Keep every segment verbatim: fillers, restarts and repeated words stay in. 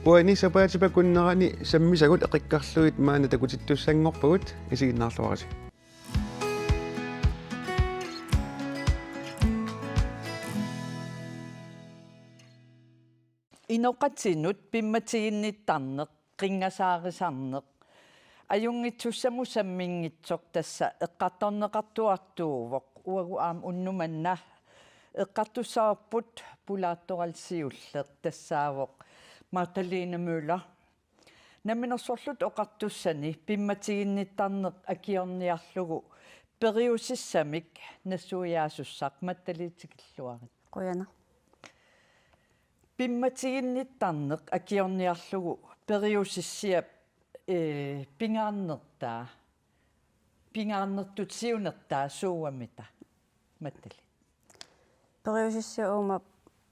Uani sapaatip akunnerani sammisagut eqikkarlugit maanna takutittussanngorpagut, isiginnaarluarisi. Inoqatinut pimmatiginnittarneq, qinngasaarisarneq, ajunngitsussamut samminngitsoq tassa eqqartorneqartuartuuvoq, uagut aamma unnuk manna eqqartussavarput pulaartoralisiulleq tassaavoq Magdalene Møller. Namminersorluta Oqartussani pimmatiginnittarneq akiorniarlugu periusissamik nassuiaasussaq, Magdalene tikilluarit. Qujanaq. Pimmatiginnittarneq akiorniarlugu periusissiap, ee, pingaarnertaa, pingaarnertut siunertaa suuamita, Magdalene? Periusissiaq uuma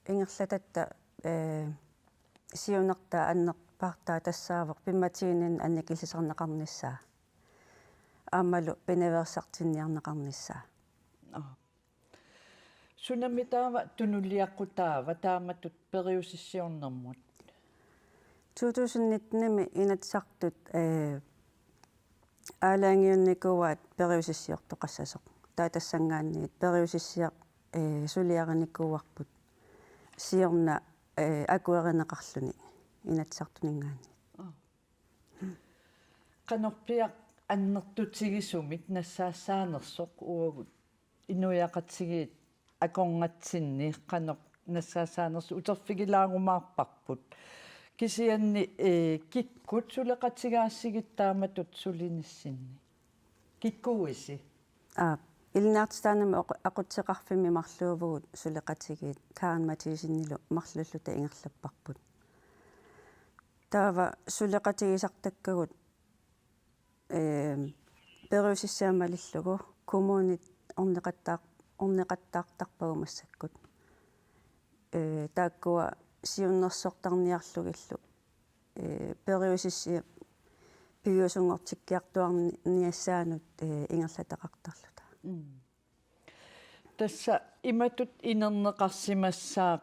ingerlatatta, ee, siunertaa annerpaartaa tassaavoq pimmatiginninneq annikillisarneqarnissaa aammalu pinaveersartinniarneqarnissaa. Aa. Sunami taava tunuliaqutaava taamatut periusissiornermut? To tusind nitten-imi Inatsisartut, ee, aalajangiunnikuuaat periusissiortoqassasoq. Taava tassanngaanniit periusissiaq, ee, suliarinikuuarput siorna, ee, akuerineqarluni Inatsisartuninngaanniit. Aa. Qanorpiaq annertutigisumik nassaassaanersoq uagut inuiaqatigiit akornatsinni qanoq nassaassaanersoq uterfigilaarumaarparput. Kisianni, ee, kikkut suleqatigaassigit taamatut sulinissinni? Kikkuuisi? Aap, ilinniartitaanami oq-, aqutseqarfimmi marluuvugut suleqatigiit, Karen Mathisen-nilu marluulluta ingerlapparput. Taava suleqatigisartakkagut, ee, periusissiat malillugu kommunit orneqattaar-, orneqattaartarpagut massakkut. Ee, taakkua siunnersortarniarlugillu, ee, periusissiat piviusunngortikkiartuarniassaannut, ee, ingerlataqartarluta. Mm. Tassa imatut inerneqarsimassaaq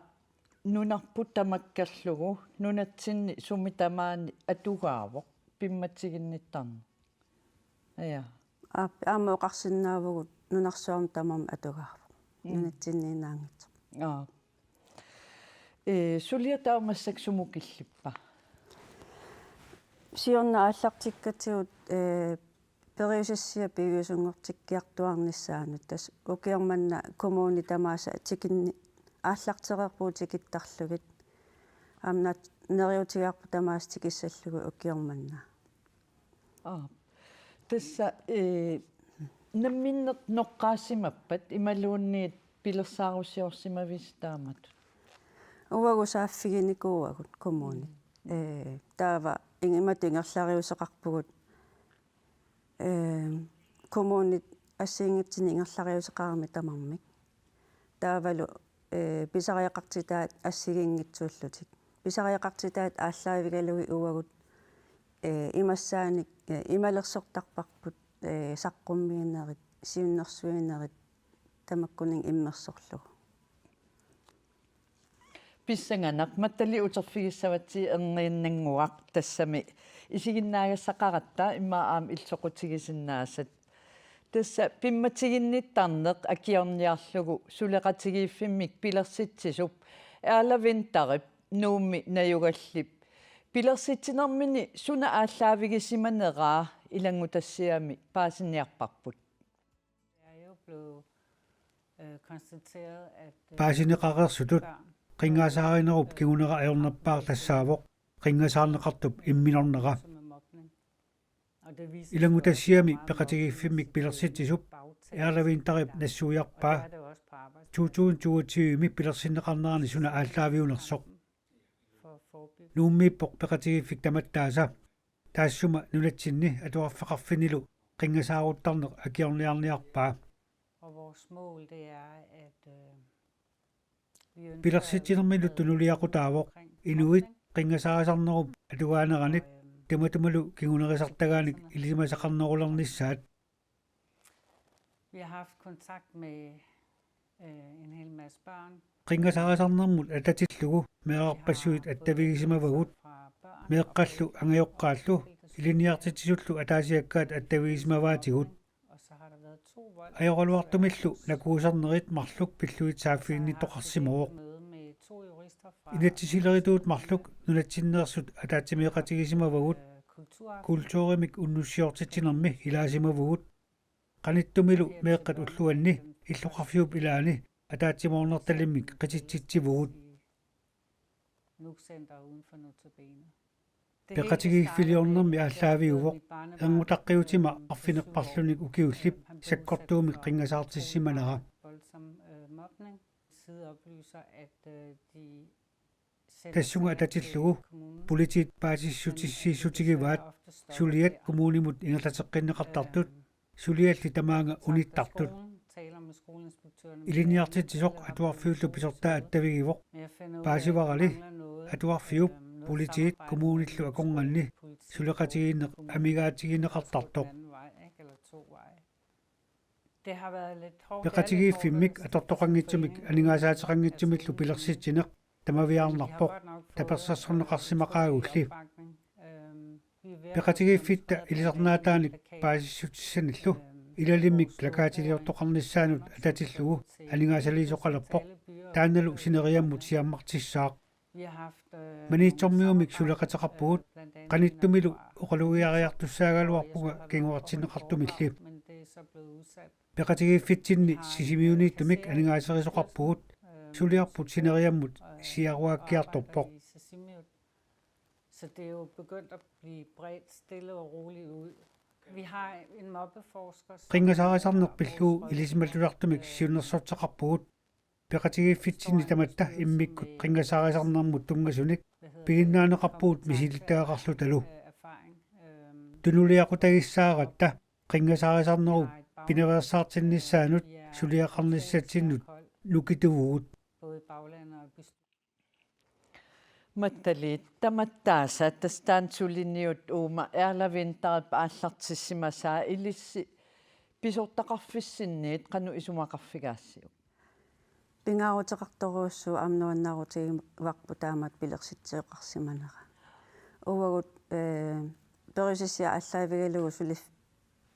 nunarput tamakkerlugu nunatsinni sumi tamaani atugaavoq pimmatiginnittarneq. Ja. Aap, aamma oqarsinnaavugut nunarsuarmi tamarmi atugaavoq. Mm. Nunatsinniinnaanngitsoq. Aap. Ee, suliaq taava massakkut sumut killippa? Siorna aallartikkatigut, ee, periusissiat piviusunngortikkiartuarnissaannut, tassa ukioq manna kommunit tamaasa tikinni-, aallartereerpugut tikittarlugit. Aamma neriuutigaarput tamaasa tikissallugu ukioq manna. Aap. Tassa, ee, namminneq noqqaassimappat imaluunniit pilersaarusiorsimavisi taamatut? Uagut saaffiginikuuagut kommunit. Mm. Ee, taava ing-, imatut ingerlariuseqarpugut, ee, kommunit assigiinngitsunik ingerlariuseqaramik tamarmik. Taavalu, ee, pisariaqartitaat assigiinngitsuullutik. Pisariaqartitaat aallaavigalugit uagut, ee, imassaanik, ee, imalersortarparput, ee, saqqummiinerit, siunnersuinerit tamakkuninnga immersorlugu. Pissanganaq, Magdalene, uterfigissavatsigit erniinnannguaq, tassami isiginnaagassaqaratta immaqa aamma illoqatigisinnaasat. Tassa pimmatiginnittarneq akiorniarlugu suleqatigiiffimmik pilersitsisup Erla Wintherip Nuummi najugallip pilersitsinermini suna aallaavigisimaneraa ilanngutassiami paasiniarparput. Det er jo blevet, øh, konstateret, at, øh, Paasineqareersutut børn, qinngasaarinerup kingunera ajornerpaaq tassaavoq qinngasaarneqartup imminornera. Som er mobning. Og det viser sig også, at mange mobber, øh, børn, der ikke har, øh, fået den rette støtte. Ilanngutassiami peqatigiiffimmik pilersitsisup Erla Wintherip nassuiarpaa to tusind toogtyve-mi pilersinneqarnerani suna aallaaviunersoq. Nuummiippoq peqatigiiffik tamattaasa. Taassuma nunatsinni atuarfeqarfinnilu qinngasaaruttarneq akiorniarniarpaa. Og vores mål, det er, at, øh, vi ønsker, at udbrede, øh, mobning omkring, øh, og, øh, vi har haft kontakt med, øh, Pilersitsitermillu tunuliaqutaavoq inuit qinngasaarisarnerup atugaaneranik tamatumalu kingunerisartagaanik ilisimasaqqinnerulernissaat. En hel masse børn. Qinngasaarisarnermut atatillugu meerarpassuit attavigisimavagut. meeqqallu angajoqqaallu ilinniartitsisullu ataasiakkaat attavigisimavaatigut. Ajoraluartumillu nakuusarnerit marluk pillugit saaffiginnittoqarsimavoq. Inatsisilerituut marluk nunatsinneersut ataatsimeeqatigisimavagut, kulturimik unnussiortitsinermi ilaasimavugut. Qanittumilu meeqqat ulluanni illoqarfiup ilaani ataatsimoornertalimmik qititsitsivugut. Peqatigiiffiliornermi aallaaviuvoq, erngutaqqiutima arfineq-marlunik ukiullip sakkortuumik qinngasaartissimanera. Tassunga atatillugu politiit paasissutissiissutigivaat suliat kommunimut ingerlateqqinneqartartut, sulialli tamaanga unittartut. Ilinniartitsisoq atuarfiullu pisortaa attavigivoq. Paasivarali atuarfiup, politiit kommunillu akornanni suleqatigiinneq amigaatigineqartartoq. Peqatigiiffimmik atortoqanngitsumik aningaasaateqanngitsumillu pilersitsineq tamaviaarnarpoq, tapersersorneqarsimaqaagulli. Peqatigiiffitta ilisarnaataanik paasissutissanillu ilalimmik plakatiliortoqarnissaanut atatillugu aningaasaliisoqalerpoq, taannalu sineriammut siammartissaaq. Maniitsormiumik suleqateqarpugut, qanittumilu oqalugiariartussaagaluarpunga kinguartinneqartumilli. Peqatigiiffitsinni Sisimiuniittumik aningaaserisoqarpugut, suliarput sineriammut siaruaakkiartorpoq. Så det er jo begyndt at blive bredt stille og roligt ud. Vi har en mobbeforsker, som Qinngasaarisarneq pillugu ilisimatulluartumik siunnersorteqarpugut. Peqatigiiffitsinni tamatta immikkut qinngasaarisarnermut tunngasunik piginnaaneqarpugut misilittagaqarlutalu. Tunuliaqutagissaaratta qinngasaarisarnerup pinaveersaartinnissaanut suliaqarnissatsinnut nukituvugut. Mattaliit tamattaasa tassa taanna suliniut uuma Erla Winterip aallartissimasaa ilissi pisortaqarfissinniit qanoq isumaqarfigaassiuk? Pingaaruteqartorujussuuvoq aamma nuannaarutigivarput taamaat pilersitsisoqarsimanera. Uagut, eh, periusissiaq aallaavigalugu suli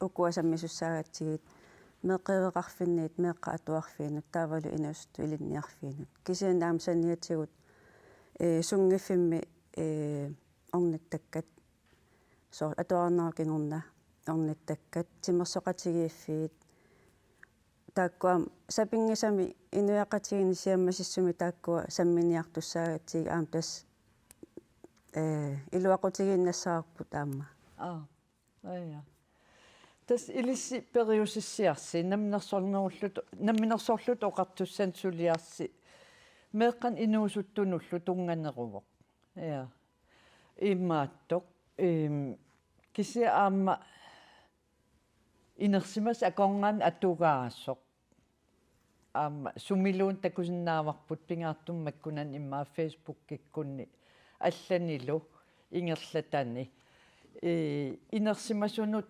ukua sammisussaagatsigit meeqqeriveqarfinniit, meeqqat atuarfiinut, taavalu inuusuttut ilinniarfiinut. Kisianni aamma saniatigut, eh, sunngiffimmi, eh, ornittakkat, soorlu atuarnerup kingorna ornittakkat, timersoqatigiiffiit, taakkua aamma sapinngisamik inuiaqatigiinni siammasissumik taakkua samminiartussaagatsigit aamma tassa, eh, iluaqutigiinnassavarput aamma. Aa, aja. Tassa ilissi periusissiarsi, namminersornerulluta, namminersorluta oqartussanut suliarsi, meeqqanut inuusuttunullu tunnganeruvoq. Ja. Imaattoq, ehm, kisianni aamma inersimasut akornanni atugaasoq. Aamma sumiluunniit takusinnaavarput pingaartumik makkunani immaqa Facebookikkunni allanilu ingerlatani. Ee, inersimasunut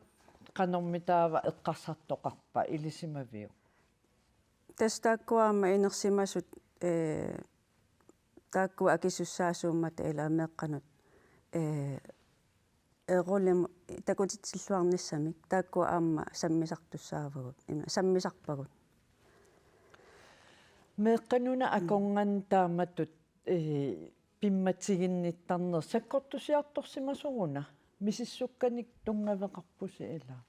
qanormitaava eqqarsartoqarpa, ilisimaviuk? Tassa taakkua aamma inersimasut, ee, taakkua akisussaasuummata ilaa meeqqanut, ee, eerulimu-, takutitsilluarnissamik, taakkua aamma sammisartussaavagut, ima, sammisarpagut. Meeqqanut akornanni taamatut, ee, pimmatiginnittarneq sakkortusiartorsimasoruna, misissukkanik tunngaveqarpusi ilaa?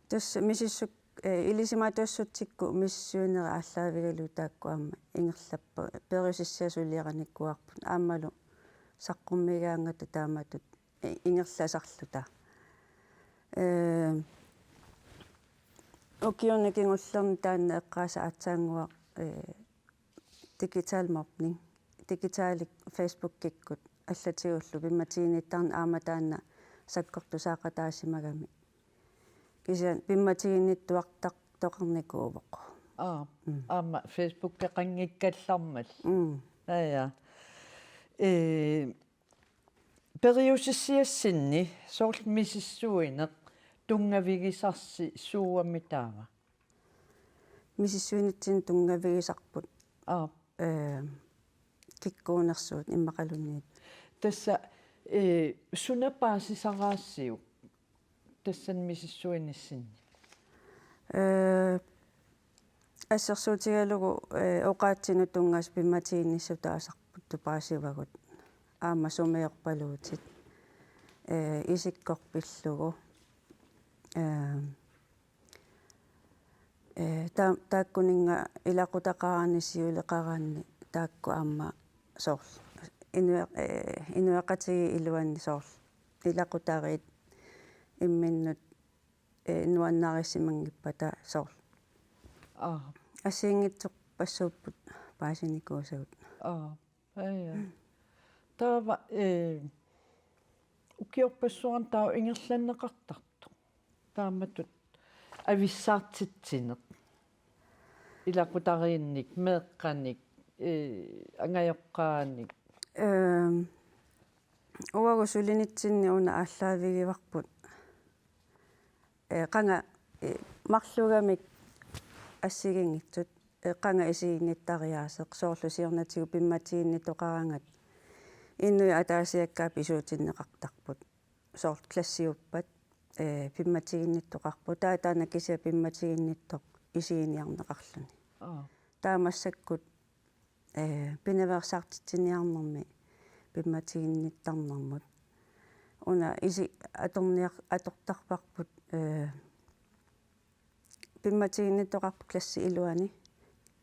Tassa misissuk-, eh, ilisimatuussutsikkut misissuinerit aallaavigalugit taakku aamma ingerlappa-, periusissiat suliarinikuuarput aammalu saqqummiigaangata taamatut, eh, ingerlasarluta. Eh, ukiuni kingullerni taanna eqqaasaq aatsaannguaq, eh, digital mobning. Digitalik Facebookikkut allatigullu pimmatiginnittarneq aamma taanna sakkortusaaqataasimagami. Kisianni pimmatiginnittuartartoqarnikuuvoq. Aa, mm, aamma Facebookeqanngikkallarmalli. Mm. Aja. Ee, periusissiassinni soorlu misissuineq tunngavigisarsi suuami taava? Misissuinitsinni tunngavigisarput. Aa. Ee, kikkuunersuut immaqaluunniit. Tassa Ee, suna paasisaraasiuk tassani misissuinissinni? Ee, assersuutigalugu, ee, oqaatsinut tunngasut pimmatiginnissutaasarput tupaasivagut. Aamma sumiorpaluutit, ee, isikkoq pillugu. Ee, ee, ta-, taakkuninnga ilaqutaqarani siuleqarani taakku aamma soorlu inue-, ee, inuiaqatigiit iluanni soorlu ilaqutariit imminnut, ee, nuannarisimanngippata soorlu. Aa. Assigiinngitsorpassuupput paasinikuusagut. Aa. Aja. Taava, ee, ukiorpassuarni taava ingerlanneqartartoq. Taamatut avissaartitsineq. Ilaqutariinnik, meeqqanik, ee, angajoqqaanik. Ehm, uagut sulinitsinni una aallaavigivarput. Ee, qanga, ee, marlugamik assigiinngitsut, ee, qanga isiginnittariaaseq, soorlu siornatigut pimmatiginnittoqaraangat inuit ataasiakkaat pisuutinneqartarput. Soorlu klassiuppat, ee, pimmatiginnittoqarpoq. Taava taanna kisiat pimmatiginnittoq isiginiarneqarluni. Aa. Taava massakkut, ee, pinaveersaartitsiniarnermi pimmatiginnittarnermut. Una isi-, atorniar-, atortarparput, ee, pimmatiginnittoqarpoq klassi iluani.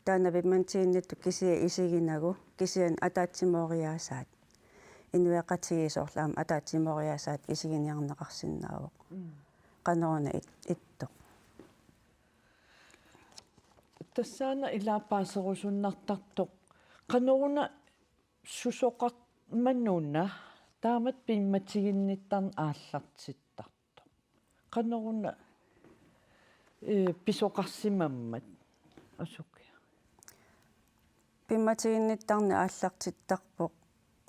Taanna pimmatiginnittoq kisiat isiginagu, kisianni ataatsimooriaasaat. Inuiaqatigiit soorlu aamma ataatsimooriaasaat isiginiarneqarsinnaavoq. Mm. Qanoruna it-, ittoq. Tassaana ilaa paaserusunnartartoq. Qanoruna susoqarmat una taamatut pimmatiginnittarneq aallartittartoq. Qanoruna, ee, pisoqarsimammat asukiaq. Pimmatiginnittarneq aallartittarpoq,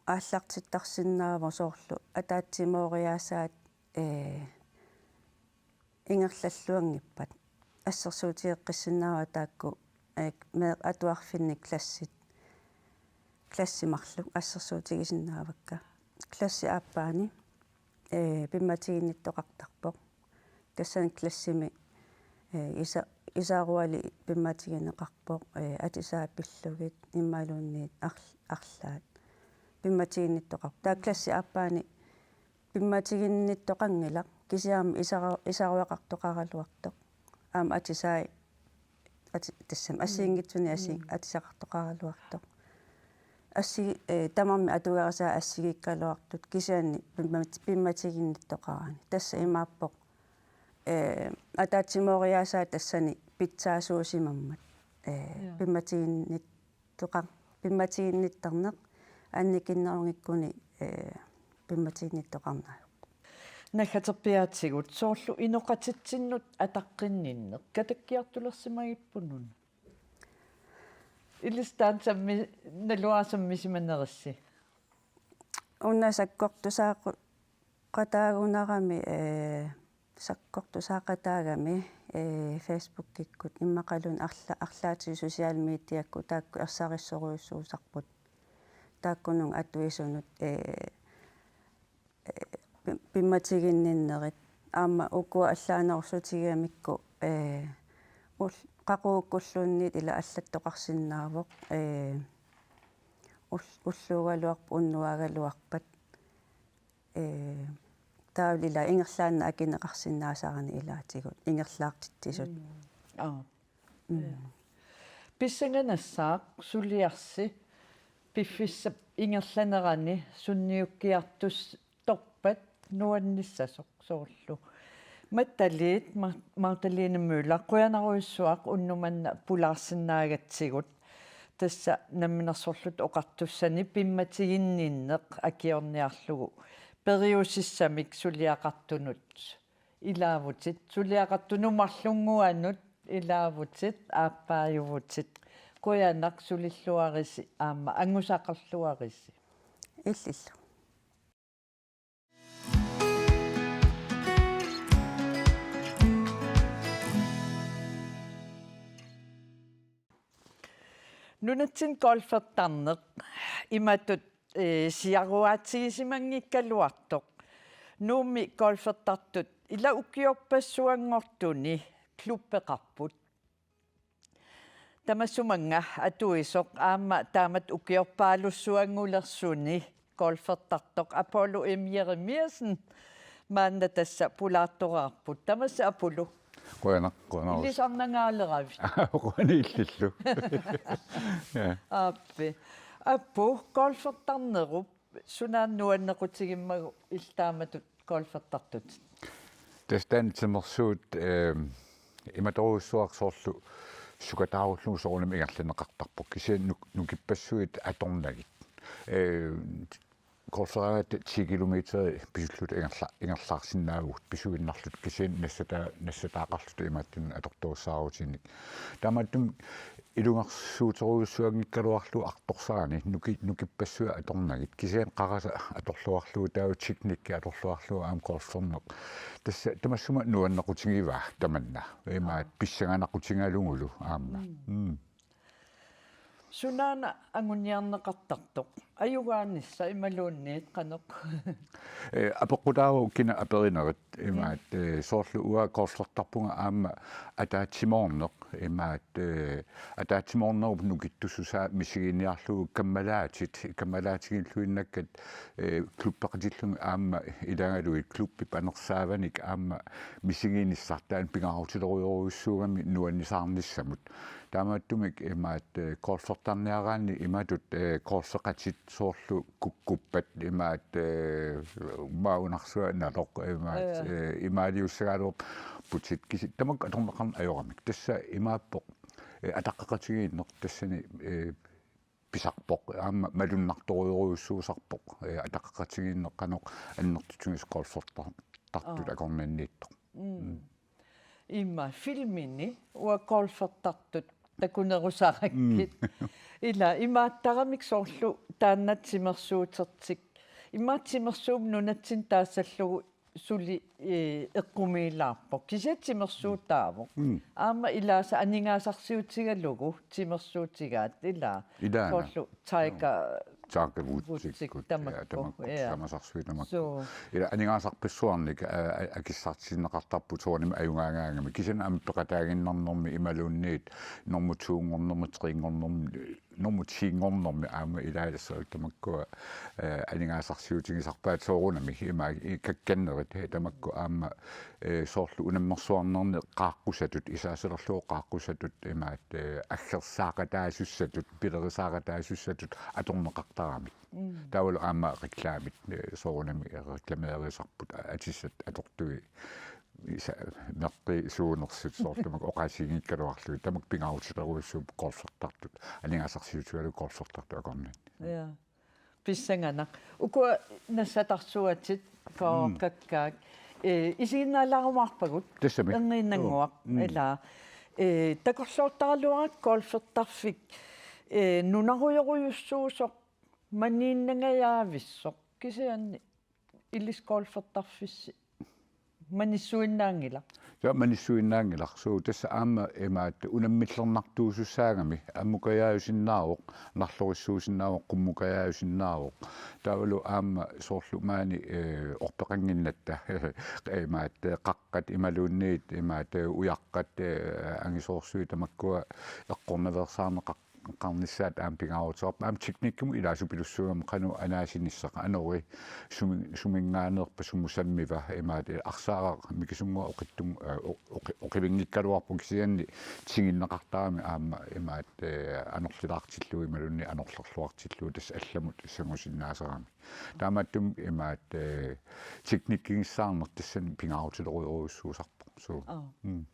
aallartittarsinnaavoq soorlu ataatsimooriaasaat, ee, ingerlalluanngippat. Assersuutigeqqissinnaavara taakku, ee, meeqqat atuarfinni klassit, klassit marluk assersuutigisinnaavakka. Klassit aappaanni, ee, pimmatiginnittoqartarpoq. Tassani klassimi, ee, isa-, isaruali pimmatigineqarpoq, ee, atisaat pillugit imaluunniit arl-, arlaat pimmatiginnittoqarpoq. Taava klassit aappaanni pimmatiginnittoqanngilaq, kisianni isara-, isaruaqartoqaraluartoq. Aamma atisai, ati-, tassami assigiinngitsunik assi-, mm, atisaqartoqaraluartoq. Assi-, ee, tamarmik atugarisai assigiikkaluartut kisianni pimmat-, pimmatiginnittoqaraanni. Tassa imaappoq, ee, ataatsimooriaasaat tassani pitsaasuusimammat, ee, ja, pimmatiginnit-, toqa-, pimmatiginnittarneq annikinnerunngikkunik, ee, pimmatiginnittoqarneq ajorpoq. Naggaterpiaatigut soorlu inoqatitsinnut ataqqinninneq katakkiartulersimagippununa. Ilissi taanna sammi-, naluara sammisimanerissi? Una sakkortusaaqu-, qataagunarami, ee, sakkortusaaqataagami, ee, Facebookikkut immaqaluunniit arla-, arlaatigut social mediakkut taakku ersarissorujussuusarput. Taakkununnga atuisunut, ee, ee, pi-, pimmatiginninnerit. Aamma ukua allaanerussutigamikku, ee, ul-, qaqugukkulluunniit ila allattoqarsinnaavoq, ee, ul-, ulluugaluarpat, unnuagaluarpat. Ee, taavalu ila ingerlaannaq akineqarsinnaasarani ilaatigut ingerlaartitsisut. Mm. Aa. Mm. Ja. Pissanganassaaq suliarsi piffissap ingerlanerani sunniukkiartustorpat nuannissasoq soorlu. Mattaliit Ma-, Magdalene Møller, qujanarujussuaq unnuk manna pulaarsinnaagatsigut. Tassa Namminersorlutik Oqartussanit pimmatiginninneq akiorniarlugu periusissamik suliaqartunut ilaavutit, suliaqartunut marlunnguanut ilaavutit, aappaajuvutit. Qujanaq sulilluarisi aamma angusaqarluarisi. Illillu. Nunatsinni golfertarneq imatut ee, siaruaatigisimanngikkaluartoq. Nuummi golfertartut ila ukiorpassuanngortuni klubbeqarput. Tamassumaga atuisoq aamma taamatut ukiorpaalussuanngulersuni golfertartoq Apollo M. Jeremiassen maanna tassa pulaartoraarput. Tamassi Apollo. Qujanaq, qujanaq. Ilisarnangaaleravit. Qujanaq illillu. Ja. Aappi. Appu, golfertarnerup sunaana nuannequtigimmagu illit taamatut golfertartutit? Tassa taanna timersuut, ehm, imatorujussuaq soorlu sukataarullugu soorunami ingerlanneqartarpoq. Kisianni nuk-, nukippassuit atornagit. Ehm, golferaangatta ti kilometer pisulluta ingerla-, ingerlaarsinnaavugut pisuinnarluta kisianni nassata-, nassataaqarluta imaattunik atortorussaarutinik. Taamaattumik ilungersuuterujussuanngikkaluarlugu artorsarani nuki-, nukippassuit atornagit. Kisianni qarasaq atorluarlugu taava teknikki atorluarlugu aamma golferneq. Tassa tamassuma nuannequtigivaa tamanna. Imaat Aa. pissanganaqutigalugulu aamma. Mm. Mm. Sunaana anguniarneqartartoq? Ajugaanissaq imaluunniit qanoq? Eh, apeqqutaavoq kina aperinerit imaat, eh, soorlu uanga golfertarpunga aamma ataatsimoorneq imaat, eh, ataatsimoornerup nukittussusaa misiginiarlugu kammalaatit, kammalaatigilluinnakkat, eh, klubbeqatillugit aamma ilagalugit klubbip anersaavanik aamma misiginissaq taanna pingaaruteqarujorujussuugami nuannisaarnissamut. Taamaattumik imaat, eh, golfertarniaraanni imatut, eh, golfeqatit soorlu kukkuppat imaat, eh, maunarsuaq naloq imaat, Ee. eh, imaaliussagaluarputit kisi tamakku atorneqarneq ajoramik. Tassa imaappoq, eh, ataqqeqatigiinneq tassani, eh, pisarpoq. Aamma malunnartorujorujussuusarpoq. Eh, ataqqeqatigiinneq qanoq annertutigisumik golfertartut Aa. akornanniittoq. Mm. Mm. Imma filmini uanga golfertartut takunerusarakkit. Mm. Ila imaattaramik soorlu taanna timersuutertik. Imma timersuup nunatsinni taassallugu suli, eh, eqqumiilaarpoq. Kisianni timersuutaavoq. Mm. Aamma ilaasa aningaasarsiutigalugu timersuutigaat ila. Ilaana. Soorlu Tiger Joo. Tiger Woods-ikkut. Woods-ikkut tamakku. Ja, tamakku. Ja. Tamasarsuit tamakku. Suu. Ila aningaasarpassuarnik, aa, a-, akissartinneqartarput soorunami ajugaagaangami. Kisianni aamma peqataaginnarnermi imaluunniit normu to-nngornermi, tre-nngornermi, normu ti-nngornermi aamma ilaasoq tamakkua, eh, aningaasarsiutigisarpaat soorunami ima i-, kakkannerit, eh, tamakku aamma, eh, soorlu unammersuarnerni qaaqqusatut, isaasalerlugu qaaqqusatut imaat, eh, aggersaaqataasussatut, pilerisaaqataasussatut atorneqartaramik. Mm. Taavalu aamma reklamit, eh, soorunami reklameerisarput a-, atissat atortui isa-, meqqisuunersut soorlu tamakku oqaasiinngikkaluarlugit tamakku pingaaruteqarujussuupput golfertartut, aningaasarsiutigalugu golfertartut akornanni. Ja. Pissanganaq. Ukua nassatarsuatit, ko-, Mm. kakkaak. Eh, isiginnaalaarumaarpagut. Tassami. Erniinnannguaq. Joo. Mm. Ila. Eh, takorloortaraluarakku golfertarfik, eh, nunarujorujussuusoq maniinnangajaavissoq. Kisianni ilissi golfertarfissi manissuinnaanngilaq. Ja, manissuinnaanngilaq. Suu, tassa aamma imaat unammillernartuusussaagami, ammukajaajusinnaavoq, narlorissuusinnaavoq, qummukajaajusinnaavoq. Taavalu aamma soorlu maani, eh, orpeqannginnatta, imaat, eh, qaqqat imaluunniit, imaat, eh, ujaqqat, eh, angisoorsuit tamakkua eqqornaveersaarneqar-, qarnissaat aamma pingaaruteqarpoq. Aamma teknikkimut ilaasupilussuugami qanoq anaasinissaq, anori sumi-, suminngaanneerpa, sumut sammiva, imaat arsaaraq mikisunnguaq oqittum-, aa, o-, oqi-, oqivinngikkaluarpoq kisianni tiguneqartarami aamma imaat, eh, anorlilaartillugu imaluunniit anorlerluartillugu tassa allamut sangusinnaasarami. Taamaattumik imaat, eh, teknikkigissaarneq tassani pingaaruteqarujorujussuusarpoq. Suu. Aa. Mm.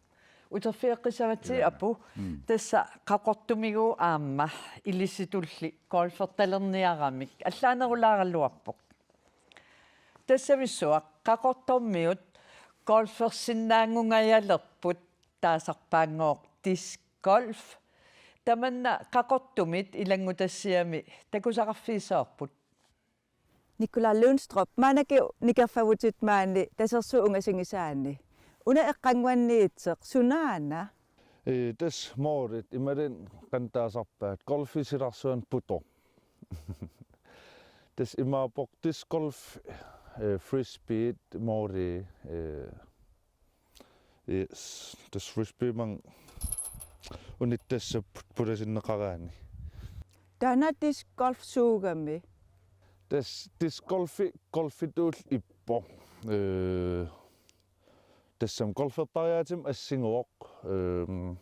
Uterfigeqqissavatit Ilaa. Apu, Mm. tassa Qaqortumiguup aamma ilisitulli golfertalerniaramik allaanerulaaraluarpoq. Tassavissuaq Qaqortormiut golfersinnaanngungajalerput taasarpaanngooq disc golf. Tamanna Qaqortumit ilanngutassiami takusaqarfigissavarput. Nikolaj Lyngstrup, maannakkut nikerfavutit maani Tasersuup ungasigisaani. Una eqqannguanniitseq sunaana? Ee, tassa målet, imaluunniit qanoq taasarpaat, golfip silarsuani putoq. Tassa imaappoq discgolf, eh, frisbeet, måli, eh, yes, tassa frisbee man unittassapput pulasinneqaraanni. Taanna discgolf suugami? Tassa discgolfi golfitut ippoq. Eh, tassami golfertariaatimik assiguvoq. Ehm,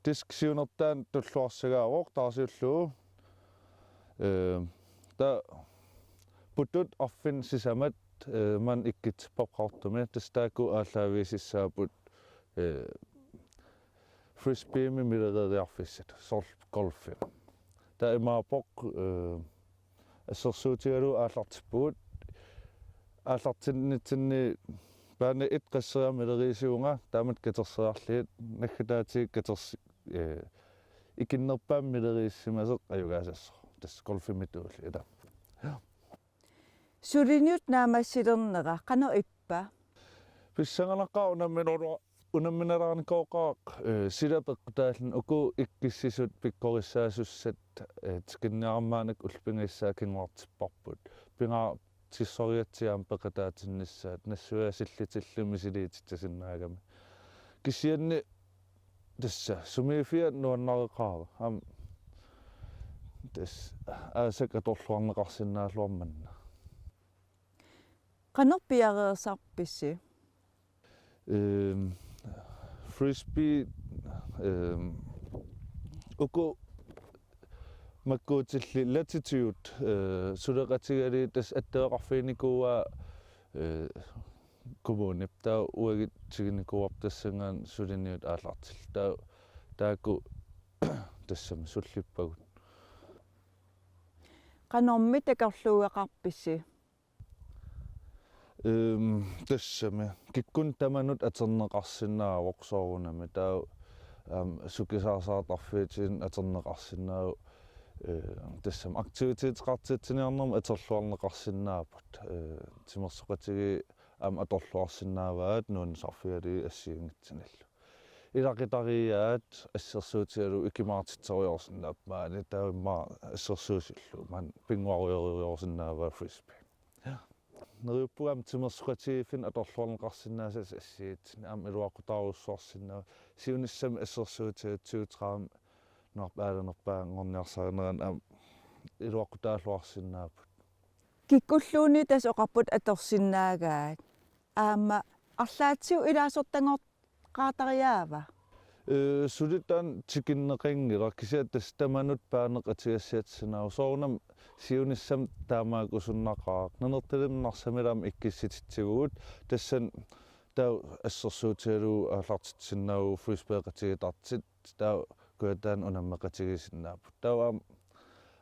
disk siunertaanni tulluarsagaavoq taarsiullugu. Ehm, taava putut arfineq sisamat, eh, maani ikkutsipparput qaqortumi. Tassa taakku aallaavigisassapput, eh, frisbeemi milereeriarfissat, soorlu golfi. Taava imaappoq, eh, assersuutigalugu aallartippugut. Aallartinnitsinni bane et qasseriarmat mileriisivunga, taamatut katerseriarlugit, naggataatigut katers-, eh, ikinnerpaamik mileriissisimasoq ajugaasassaaq. Tassa golfimituulli ila. Suliniut naammassilernera qanoq ippa? Pissanganaqaaq unamminara-, unamminalaarnikooqaaq, eh, sila peqqutaalluni uku ikkussisut pikkorissaasussat, eh, tikinniarmaannik ullut pingasut kinguartipparput. Pingaartissorigatsigu aamma peqataatinnissaat, nassuiaasillutillu misiliititsinnaagami. Kisianni tassa sumiiffia nuannareqaara. Aamma tassa aasaq atorluarneqarsinnaalluarmat manna. Qanoq piareersarpisi? Ehm, frisbee, ehm, uku makkuutillit latitude, eh, suleqatigalugit tassa attaveqarfiginikuuaa, eh, kommunip, taava uagut tigunikuuarput tassanngaannaq suliniut aallartillugu. Taava taakku tassami sullippagut. Qanormi takorluugaqarpisi? Ehm, tassami. Kikkunnut tamanut atorneqarsinnaavoq soorunami. Taava, aamma, sukisaarsaartarfiutinik atorneqarsinnaavoq, eh, tassami. Aktiviteteqartitsiniarnermut atorluarneqarsinnaapput. Eh, timersoqatigiit aamma atorluarsinnaavaat nuannisarfigalugit assigiinngitsunillu. Ilaqutariiaat assersuutigalugu ikkumaartitseriarsinnaapput maani, taava immaqa assersuusillu maani pinnguarujorujorsinnaavaa frisbee. Neriuppunga aamma timersoqatigiiffinni atorluarneqarsinnaasut assigiinngitsut aamma iluaqutaarujussuarsinnaavoq. Siunissami assersuutigalugu tyve tredive nunarput aalanerpaanngorniarsarinerani aamma iluaqutaalluarsinnaapput. Kikkulluunniit tassa oqarput atorsinnaagaat. Aamma arlaatigut ilaasortanngortariaava? Eh, suli taanna tikinneqanngilaq, kisianni tassa tamanut bane atugassiatissinnaavoq. Soorunami siunissami taamaakkusunnaqaaq. Nanortalimmi Narsami aamma ikkussititsivugut. Tassani taava assersuutigalugu aallartitsinnaavugut frisbeeqatigiittartut. Taava Kujataani unammeqatigiissinnaapput. Taava aamma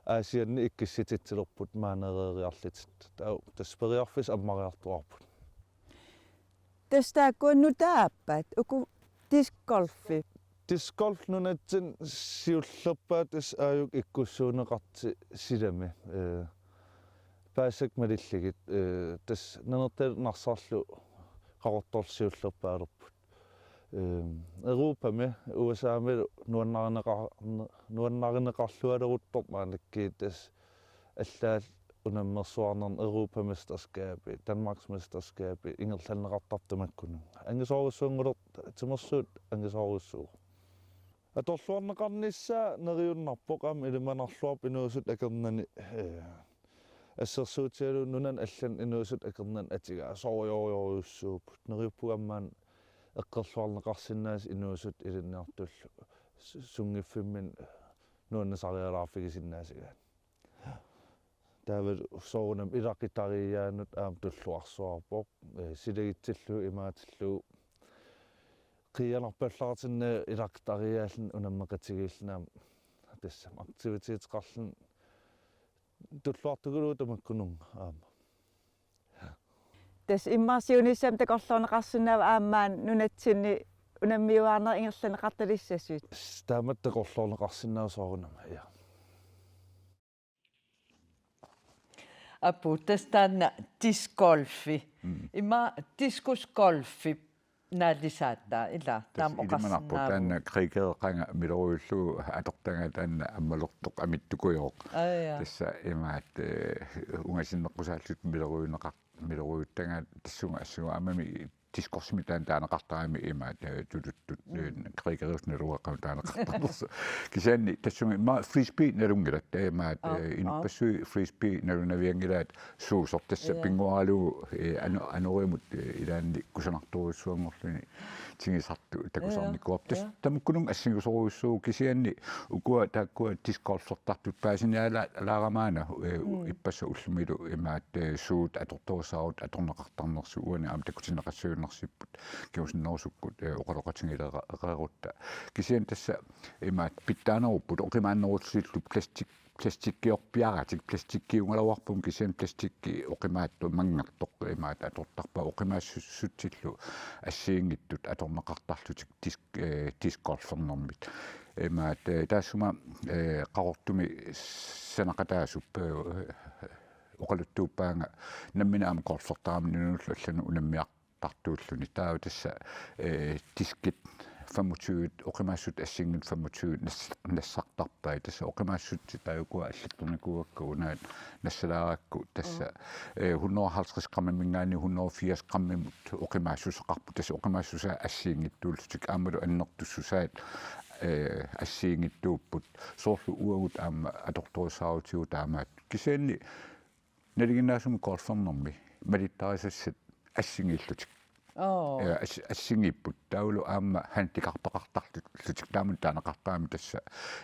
Aasianni ikkussititsilerput maanereeriarlutik. Taava tassa periarfissat ammariartuaarput. Tassa taakkua nutaat aappat, uku discgolfi? Discgolf nunatsinni siullerpaat tassa aajuku ikkussuunneqartoq silami. Eh, paasisakka malillugit, eh, tassa Nanortalik Narsarlu Qaqortorlu siullerpaalerput. Ehm, Europami, U S A-milu nuannarineqa-, nuannarineqarlualeruttorpoq maannakkut tassa allaat unammersuarnerni Europamesterskabi, Danmarksmesterskabi ingerlanneqartartut tamakkununnga. Angisoorujussuanngulertoq timersuut angisoorujussuuvoq. Atorluarneqarnissaa neriunnarpoq aamma ilimanarluarpoq inuusuttut akornanni, eh, assersuutigalugu nunani allani inuusuttut akornanni atugaasorujorujussuupput. Neriuppunga aamma maani eqqorluarneqarsinnaasut inuusuttut ilinniartullu su-, sunngiffimminni nuannisarialaarfigisinnaasagaat. Taava soorunami ilaqutariiaanut aamma tulluarsuarpoq, eh, silagitsillugu imaatillugu qiianarpallaartinnagu ilaqutariiaalluni unammeqatigiilluni aamma tassami aktiviteteqarluni tulluartukuluuvoq tamakkununnga aamma. Tassa immaqa siunissami takorloorneqarsinnaavoq aamma maani nunatsinni unammiuaarnerit ingerlanneqartalissasut. Taamatut takorloorneqarsinnaavoq soorunami, ja. Aappu, tassa taanna discgolfi. Mm. Ima diskusgolfi. Naalisaataa, ilaa, taama oqarsinnaavugut. Taanna Krigereqanga milorujuullugu atortagaq taanna ammalortoq amittukujoq. Aa, ja. Tassa imaattoq, eh, ungasinneqqusaallutik milorujunneqar-, milorujuttagaat tassunga assut aammami discorsimi taanna taaneqartarami imaattoq, eh, tuluttut, mm, eh, Krigerup naluara taaneqartarnersoq. Kisianni tassunga immaqa frisbee nalunngilat, eh, imaattoq, aa, eh, aa, inuppassuit frisbee nalunavianngilaat suusoq tassa, ja, pinnguaralugu, eh, ano-, anorimut, eh, ilaanni kusanartorujussuanngorluni tigisartut takusarnikuuarput. Ja, tassa, ja, tamakkununnga assingusorujussuuvoq kisianni ukua taakkua discgolfertartut paasinialaaramaana, eh, mm, ippassaq ullumilu imaattoq, eh, suut atortorissaarutit atorneqartarnersut uani aamma takutinneqassajunnersipput kingusinnerusukkut, eh, oqaloqatigilereerutta. Kisianni tassa imaattoq pitsaanerupput oqimaannerutillu plastik plastikkiorpiaratik, plastikkiugaluarput kisianni plastikki oqimaatsoq manngertoq imaattoq atortarpaat oqimaassutsitsillu assigiinngitsut atorneqartarlutik disk-, eh, discgolfernermit. Imaattoq, eh, taassuma, eh, Qaqortumi sanaqataasup, eh, oqaluttuuppaanga nammineq aamma golfertarami nunullu allanut unammiar- tartuulluni. Taava tassa, eh, diskit femogtyve, oqimaassutsit assigiinngitsut femogtyve nas-, nassartarpai. Tassa oqimaassutsit taakku allattornikuuakka unaat nassalaarakku tassa, mm, eh, hundrede og halvtreds grammiminngaanniit hundrede og firs grammimut oqimaassuseqarput. Tassa oqimaassusaat assigiinngitsuullutik aammalu annertussusaat, eh, assigiinngitsuupput. Soorlu uagut aamma atortorissaarutigut taamaattut. Kisianni nalinginnaasumik golfernermi malittarisassat assigiillutik. Oo. Ja, as-, assigiipput. Taavalu aamma handicappeqartarlutik. Taamani taaneqartarami tassa,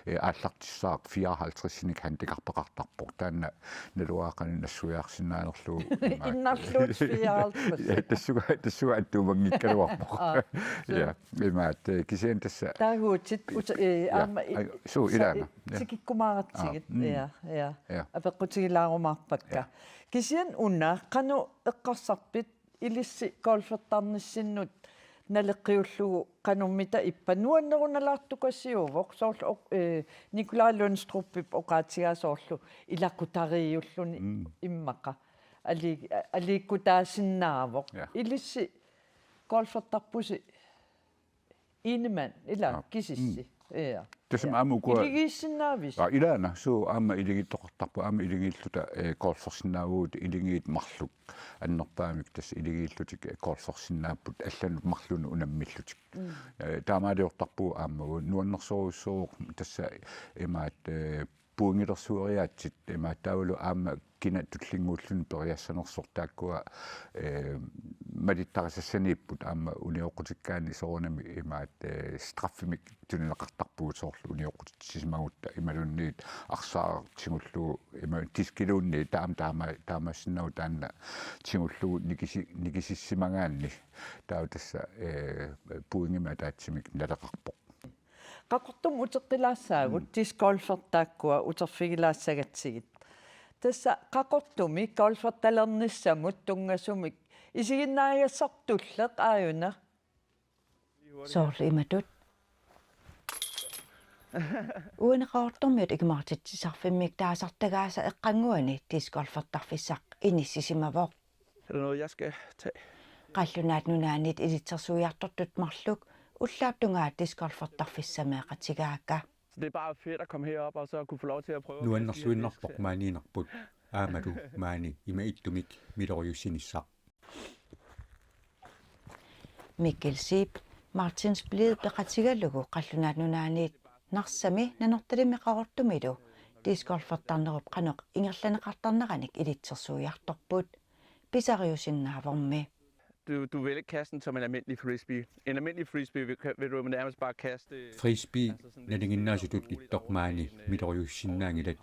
eh, aallartissaaq fireoghalvtredsinik handicappeqartarpoq. Taanna naluara qanoq nassuiarsinnaanerlugu. Innarluut fireoghalvtreds. Ja, tassunga, tassunga attuumanngikkaluarpoq. Aa, suu. Ja, imaattoq, eh, kisianni tassa. Taaguutit, ut-, eh, ja, aamma i-, ai, suu, sa-, ilaana. Ja. Tikikkumaaratsigit. Aa, mm. Ja, ja. Ja. Apeqqutigilaarumaarpakka. Ja. Kisianni una, qanoq eqqarsarpit ilissi golfertarnissinnut naleqqiullugu qanormita ippa? Nuannerunalaartukasiuvoq, soorlu oq-, eh, Nikolaj Lundstrupip oqaatigaa soorlu ilaqutariiulluni, mm, immaqa. Ali-, aliikkutaasinnaavoq. Ja. Ilissi golfertarpusi Ingemann, ilaa, aa, kisissi. Mm. Ja. Tassami, ja, aamma ukua iligiissinnaavisi? Aa, ilaana, suu, aamma iligiittoqartarpoq, aamma iligiilluta, eh, golfersinnaavugut, iligiit marluk annerpaamik tassa iligiillutik, eh, golfersinnaapput allanut marlunut unammillutik. Mm. Eh, taamaaliortarpugut aamma nuannersorujussuuvoq tassa imaattoq, eh, pointilersueriaatsit imaattoq taavalu aamma kina tullinnguulluni periassanersoq taakkua, eh, malittarisassaniipput aamma unioqqutikkaanni soorunami imaattoq, eh, straffimik tunineqartarpugut soorlu unioqqutitsisimagutta imaluunniit arsaartigullu ima diskiluunniit taama taama-, taamaassinnaavoq taanna tigullugu nikisi-, nikisissimagaanni taava tassa, eh, pointimik ataatsimik naleqarpoq. Qaqortumi uteqqilaassaagut, mm, discgolfit taakkua uterfigilaassagatsigit. Tassa Qaqortumi golfertalernissamut tunngasumik isiginnaagassartulleq aajuna. Soorlu imatut. Uani Qaqortormiut ikumaartitsisarfimmik taasartagaasa eqqannguani discgolfertarfissaq inissisimavoq. Er der noget, jeg skal tage? Qallunaat Nunaanniit ilitsersuiartortut marluk ullaap tungaa discgolfertarfissameeqatigaakka. Så det er bare fedt at komme herop og så kunne få lov til at prøve at kaste de her disk. Nuannersuinnarpoq maaniinnarput. Aammalu maani ima ittumik milorujussinissaq. Mikkel Zeeb, Martin Splidt peqatigalugu Qallunaat Nunaanniit Narsami, Nanortalimmi Qaqortumilu discgolfertarnerup qanoq ingerlanneqartarneranik ilitsersuiartorput. Pisariusinnaavormi. Du, du vil ikke kaste den som en almindelig frisbee. En almindelig frisbee vil, vil du nærmest bare kaste, øh, frisbee, altså sådan, nalinginnaasutut ittoq maani milorujussinnaanngilat.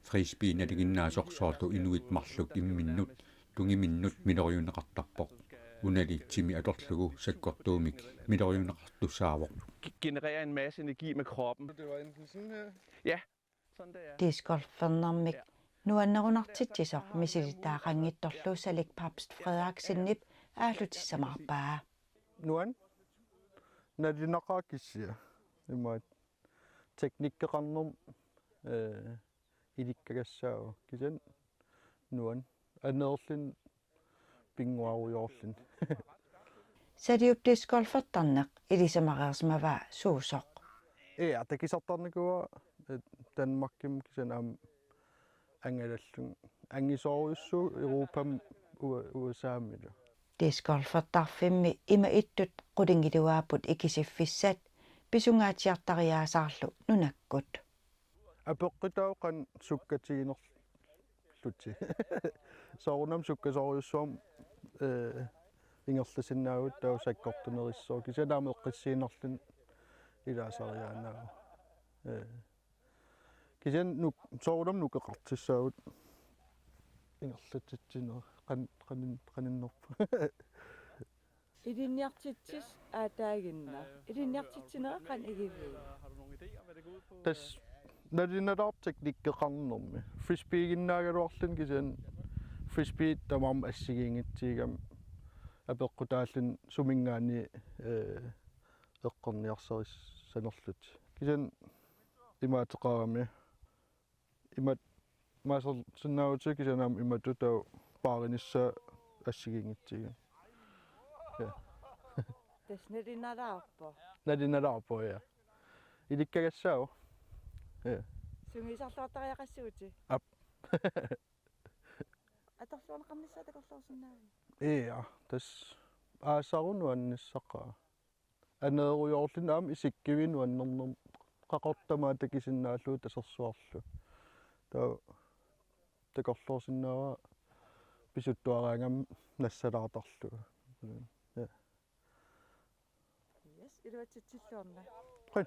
Frisbee nalinginnaasoq soorlu inuit marluk imminnut tungiminnut milorujunneqartarpoq. Unali timi atorlugu sakkortuumik milorujunneqartussaavoq. Generere en masse energi med kroppen. Det var enten sådan her. Ja, sådan der. Discgolfernermik nuannerunartitsisoq misilittagaqanngitsorlu Salik Pabst Frederiksenip aallutissamaarpaa. Nuan. Nalinaqaa kissia. Imaat teknikkeqarnermut, eh, ilikkagassaavoq. Kisianni nuan. Aneerluni pinnguarujoorluni. Saliup discgolfertarneq ilisamareersimavaa suusoq. Ee, atakisartarnikuuara, eh, Danmarkimi kisianni aamma angalallun angisoorujussuuvoq Europami U-, U S A-milu. Discgolfertarfimmi ima ittut qulingiluaapput ikisiffissat pisungaatsiartariaasaarlu nunakkut. Apeqqutaavoq qanoq sukkatiginerlutik. Soorunami sukkasoorujussuarmik, eh, ingerlasinnaavugut taava sakkortunerissooq. Kisianni aamma eqqissiinnarluni ilaasariaannaavoq. Eh. Kisianni nuk-, soorunami nukeqartussaavugut ingerlatsitsineq qan-, qanin-, qaninnerpoq. Ilinniartitsisut aataaginnaq. Ilinniartitsinera qanoq igivigit? Tassa nalunalaarpoq teknikkeqarnermi. Frisbeeginnaagaluarluni kisianni frisbee tamarmi assigiinngitsigami apeqqutaalluni suminngaanniit, eh, eqqorniarsarissanerlutik. Kisianni imaateqarami. Imatut maasersinnaavutit kisianni aamma imatut taava paarinissaa assigiinngitsigami. Ja. Tassa nalunalaarpoq. Nalunalaarpoq, ja. Ilikkagassaavoq. Ja. Sungiusarluartariaqassavutit? Aap. Atorluarneqarnissaa takorloorsinnaaviuk? Ja, tassa aasaru nuannissaqaaq. Aneerujoorluni aamma isikkiviit nuannernermi qaqortoq tamaat takisinnaallugu tasersuarlu. Taava takorloorsinnaavara pisuttuaraangama nassalaartarlugu. Ja. Yes, iluatsitsilluarna. Qul.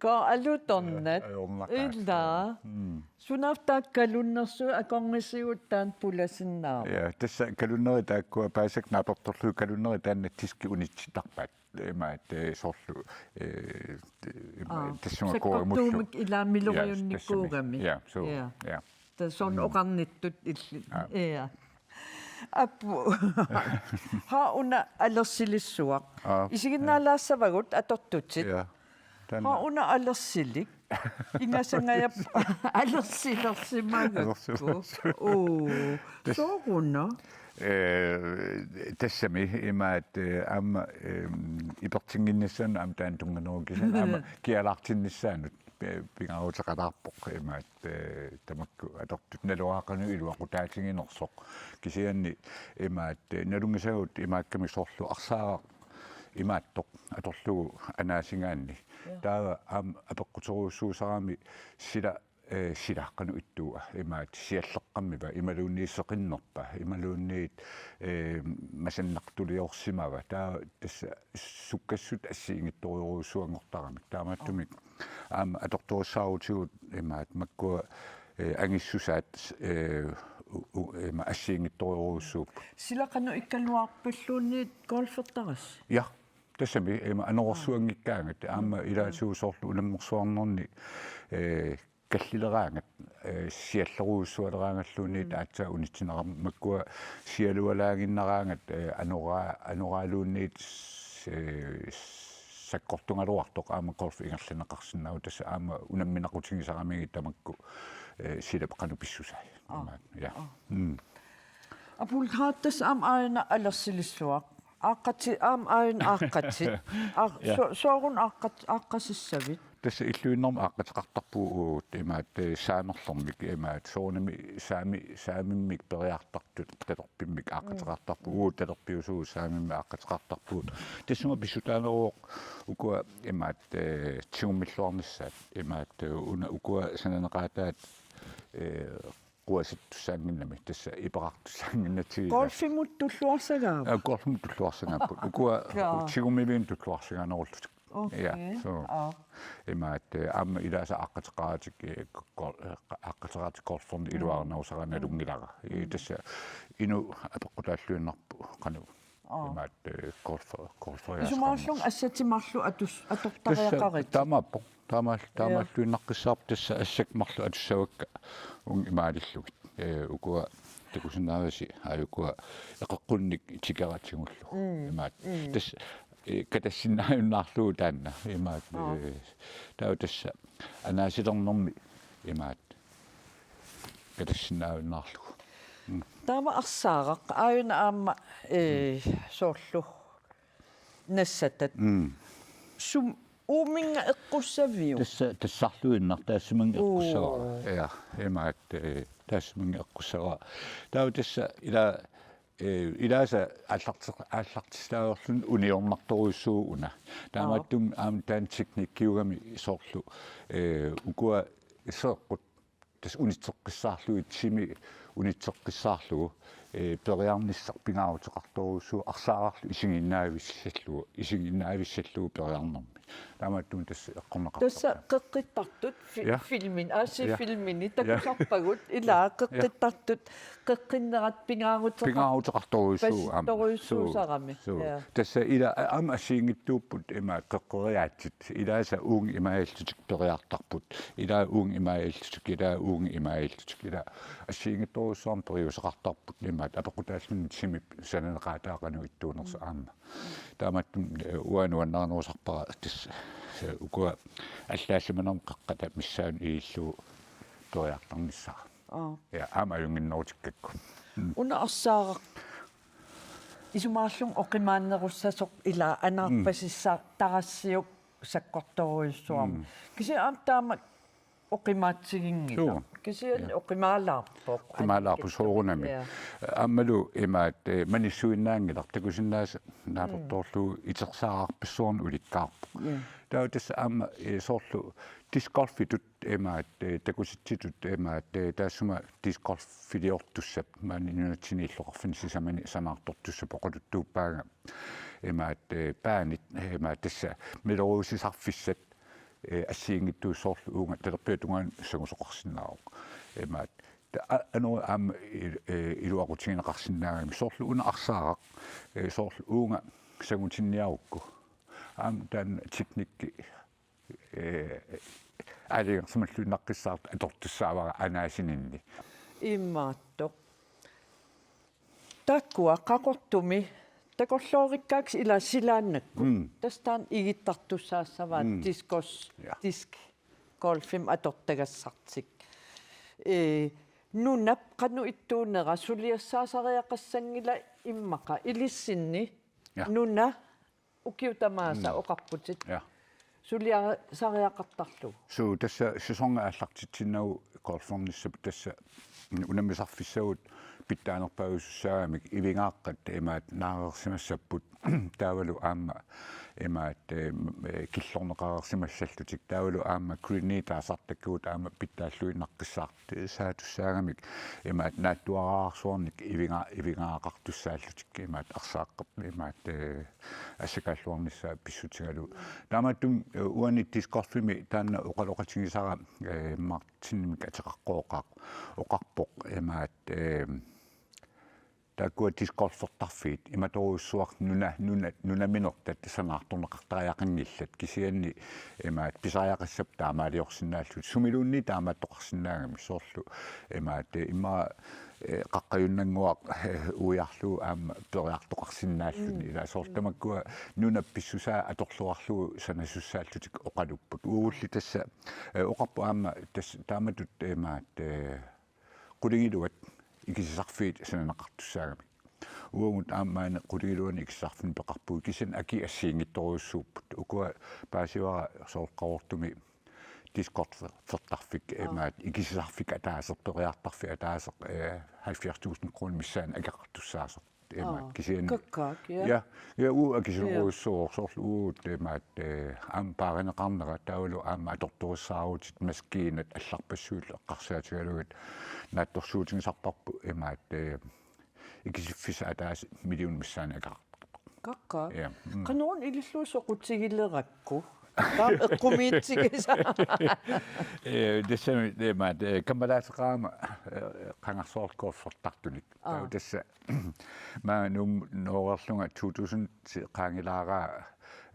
Ka alutornaq. Ajornaqaaq. Ilaa. Mm. Sunaaffa taakku kalunnersuit akornisigut taanna pulasinnaavoq? Ja, tassa kalunnerit taakkua paasakka naapertorlugit kalunnerit taanna diski unitsittarpaat. Imaat, eh, soorlu, eh, ima-, Aa, tassunga korimullu. Sakkortuumik ilaa miloriunnikuugami. Ja, tassami. Ja, suu. Ja. Ja. Tassa soorlu Mm. oqarnittut illit. Aa. Ja. Aappu. Haa una alersilissuaq. Aa, Isiginnaalaassavagut atortutit. Ja. Taanna. Haa una alersilik. Ingasangajap alersilersimagakku. Alersilersimagakku. Oo. Tassa. Sooruna? Eh, tassami imaat, eh, aamma, eh, ipertinnginnissaanut aamma taanna tunnganeruvoq kisianni aamma kialaartinnissaanut, eh, pingaaruteqalaarpoq imaat, eh, tamakku atortut naluara qanoq iluaqutaatiginersoq. Kisianni imaat, eh, nalunngisagut imaakkamik soorlu arsaaraq imaattoq atorlugu anaasigaanni. Ja. Taava aamma apeqquterujussuusarami sila, eh, sila qanoq ittuua imaat sialleqqammiva imaluunniit seqinnerpa imaluunniit, eh, masannartuliorsimava. Taava tassa sukkassutsit assigiinngitsorujussuanngortaramik. Taamaattumik aamma atortorussaarutigut imaat makkua, eh, angissusaat, eh, u-, u-, ima assigiinngitsorujussuupput. Sila qanoq ikkaluarpalluunniit golfertarassi? Ja, tassami ima anorersuanngikkaangat aamma ilaatigut soorlu unammersuarnerni, eh, kallileraangat, eh, siallerujussualeraangalluunniit Mm. aatsaat unitsinerami makkua sialualaaginnaraangat, eh, anoraa-, anoraaluunniit, eh, sakkortugaluartoq aamma golf ingerlanneqarsinnaavoq tassa aamma unamminaqutigisaramigit tamakku, eh, silap qanoq pissusai. Aa. Imaat, ja. Aa. Mm. Apuulhaattas aamma aajuna alersilissuaq. Aaqqati-, aamma aajuna aaqqatit. Aa, Ja. so-, sooruna aaqqat-, aaqqasissavit? Tassa illuinnarmik aaqqateqartarpugut uagut imaat, eh, saamerlermik imaat soorunami saami-, saamimmik periartartut talerpimmik aaqqateqartarpugut, Mm. uagut talerpiusugut saamimmik aaqqateqartarpugut. Tassunga pissutaaneruvoq ukua imaat, eh, tigummilluarnissaat imaat, eh, una ukua sananeqaataat, eh, quasittussaannginnami, tassa iperartussaannginnatsigu. Golfimut tulluarsagaavut? Aa, golfimut tulluarsagaapput. Ukua Kaa. tigummiviinut tulluarsagaanerullutik. Okay. Ja, so. Aa. Imaat, eh, aamma ilaasa aaqqateqaratik, eh, go-, go-, eh, aaqqateqaratik golferneq Mm. iluarinerusaraanni Mm. nalunngilara. Eh, Mm. tassa inuk apeqqutaalluinnarpoq qanoq. Aa. Imaat, eh, golf-, golferiaasaqarnersoq. Isumaarlunga assatit marluk atus-, atortariaqarit. Tassa taamaappoq. Taamaal-, Ja. taamaalluinnaqqissaarpoq tassa assakkut marluk atussavakka uunga imaalillugit. Eh, ukua takusinnaavasi, aa, ukua eqeqqunnik tikeratigullu. Mm, Imaat. mm. Tassa eh, katassinnaajunnaarlugu taanna imaat, Aa. eh, taava tassa anaasilernermi imaat katassinnaajunnaarlugu. Mm. Taava arsaaraq aajuna aamma, eh, soorlu nassatat. Mm. Sum uuminnga eqqussaviuk? Tassa, tassarluinnaq taassuminnga Uu. eqqussavara. Ja, imaat, eh, taassuminnga eqqussavara. Taava tassa ila, eh, ilaasa aallarti-, aallartissaaverluni uniornartorujussuuvoq una. Taamaattumik aamma taanna teknikkiugami soorlu, eh, ukua seeqqut tassa unitseqqissaarlugit, timi unitseqqissaarlugu, eh, periarnissaq pingaaruteqartorujussuuvoq arsaararlu isiginnaavissallugu, isiginnaavissallugu periarnermi. Taamaattumik tassa eqqorneqartarpoq. Tassa qeqqittartut fi-, Ja. filmin, aasiit Ja. filmini Ja. takusarpagut, ilaa Ja. qeqqittartut, qeqqinnerat pingaaruteqar-, Pingaaruteqartorujussuuvoq aamma. pasittorujussuusarami. Suu. Suu. Ja. Tassa ila a-, aamma assigiinngitsuupput imaat qeqqeriaatsit. Ilaasa uunga imaallutik periartarput. Ilaa uunga imaallutik, ilaa uunga imaallutik, ilaa assigiinngitsorujussuarmik periuseqartarput imaat apeqqutaalluni timip sananeqaataa qanoq ittuunersoq aamma. Taamaattumik, eh, uanga nuannarinerusarpara tassa, eh, ukua allaassimanermik qeqqata missaanni ilillugu periartarnissaa. Aa. Ja, aamma ajunnginnerutikkakku. Mm. Una arsaaraq isumaarlunga oqimaannerussasoq ilaa anaarpasissaq tarassiuk sakkortorujussuarmik. Mm. Kisianni aamma taama oqimaatsiginngilaq. Suu. Kisianni Ja. oqimaalaarpoq. Oqimaalaarpoq soorunami. Ja. Aammalu imaat, eh, manissuinnaanngilaq takusinnaasaq naapertorlugu itersaararpassuarnik ulikkaarpoq. Ja. Taava tassa aamma, eh, soorlu discgolfitut imaat, eh, takusitsitut imaat, eh, taassuma discgolfiliortussap maani nunatsinni illoqarfinni sisamani sanaartortussap oqaluttuuppaanga imaat, eh, baanit, eh, imaat tassa miloriusisarfissat, eh, assigiinngitsuusut soorlu uunga talerpiata tungaanut sangusoqarsinnaavoq. Imaat ta-, a-, anori aamma il-, eh, iluaqutigineqarsinnaagami soorlu una arsaaraq, eh, soorlu uunga sangutinniarukku. Aamma taanna teknikki eh, aalajangersimalluinnaqqissaartoq atortussaavara anaasininni. Imaattoq. Taakkua Qaqortumi takorloorikkaakka ilaa silaannakkut. Mm. Tassa taanna igittartussaassavaat Mm. discus, Ja. disc golfimik atortagassartik. Eh, nunap qanoq ittuunera suliassaasariaqassanngila immaqa ilissinni Ja. nuna ukiut tamaasa Mm. oqarputit. Ja. Suliasariaqartarlugu. Suu, tassa sæsoni aallartitsinnagu golfernissap tassa unammisarfissagut pitsaanerpaajusussaagamik ivingaaqqat imaat naareersimassapput taavalu aamma imaat, eh, killorneqareersimassallutik taavalu aamma greeni taasartakkagut aamma pitsaalluinnaqqissaartussaagamik imaat naatsuaraarsuarnik ivinga-, ivingaaqartussaallutik imaat arsaaqqap imaat, eh, assakaalluarnissaa pissutigalugu. Taamaattumik, eh, uani discgolfimi taanna oqaloqatigisara, eh, Martinimik ateqaqqooqaaq oqarpoq imaat, eh, taakkua discgolfertarfiit imatorujussuaq nuna-, nuna-, nunaminertat sanaartorneqartariaqanngillat kisianni imaat pisariaqassapput taamaaliorsinnaallutik sumiluunniit taamaattoqarsinnaagami soorlu imaat, eh, immaqa eh, qaqqajunnannguaq, eh, uiarlugu aamma periartoqarsinnaalluni. Mm. Ilaa soorlu tamakkua nunap pissusaa atorluarlugu sanasussaallutik oqalupput. Uagulli tassa, eh, oqarpoq aamma tassa taamatut imaat, eh, qulingiluat ikisisarfiit sananeqartussaagamik. Uagut aamma maani qulingiluanik ikisisarfinik peqarpugut kisianni akii assigiinngitsorujussuupput. Ukua paasivara soorlu Qaqortumi discgolfertarfik, Aa. imaat, ikisisarfik ataaseq, periartarfik ataaseq, eh, halvfjerds tusind kroner missaani akeqartussaasoq, imaat, Aa. kisianni. Kakkaak, ja. Ja, ja, uu akisunerujussuuvoq, Ja. soorlu uut, imaat, eh, aamma paarineqarnera, taavalu aamma atortorissaarutit, maskiinat allarpassuillu eqqarsaatigalugit, naatsorsuutigisarparput, imaat, eh, ikisiffissaq ataaseq million missaani akeqartarpoq. Kakkaak. Ja, mm. Qanoruna ilillugu soqutigilerakku? Taama eqqumiitsigisa. Eh, tassami, eh, imaat, eh, kammalaateqarama, eh, qangarsuarlu golfertartunik. Aa. Taava tassa, maani Nuummut nooreerlunga to tusind qaangilaaraa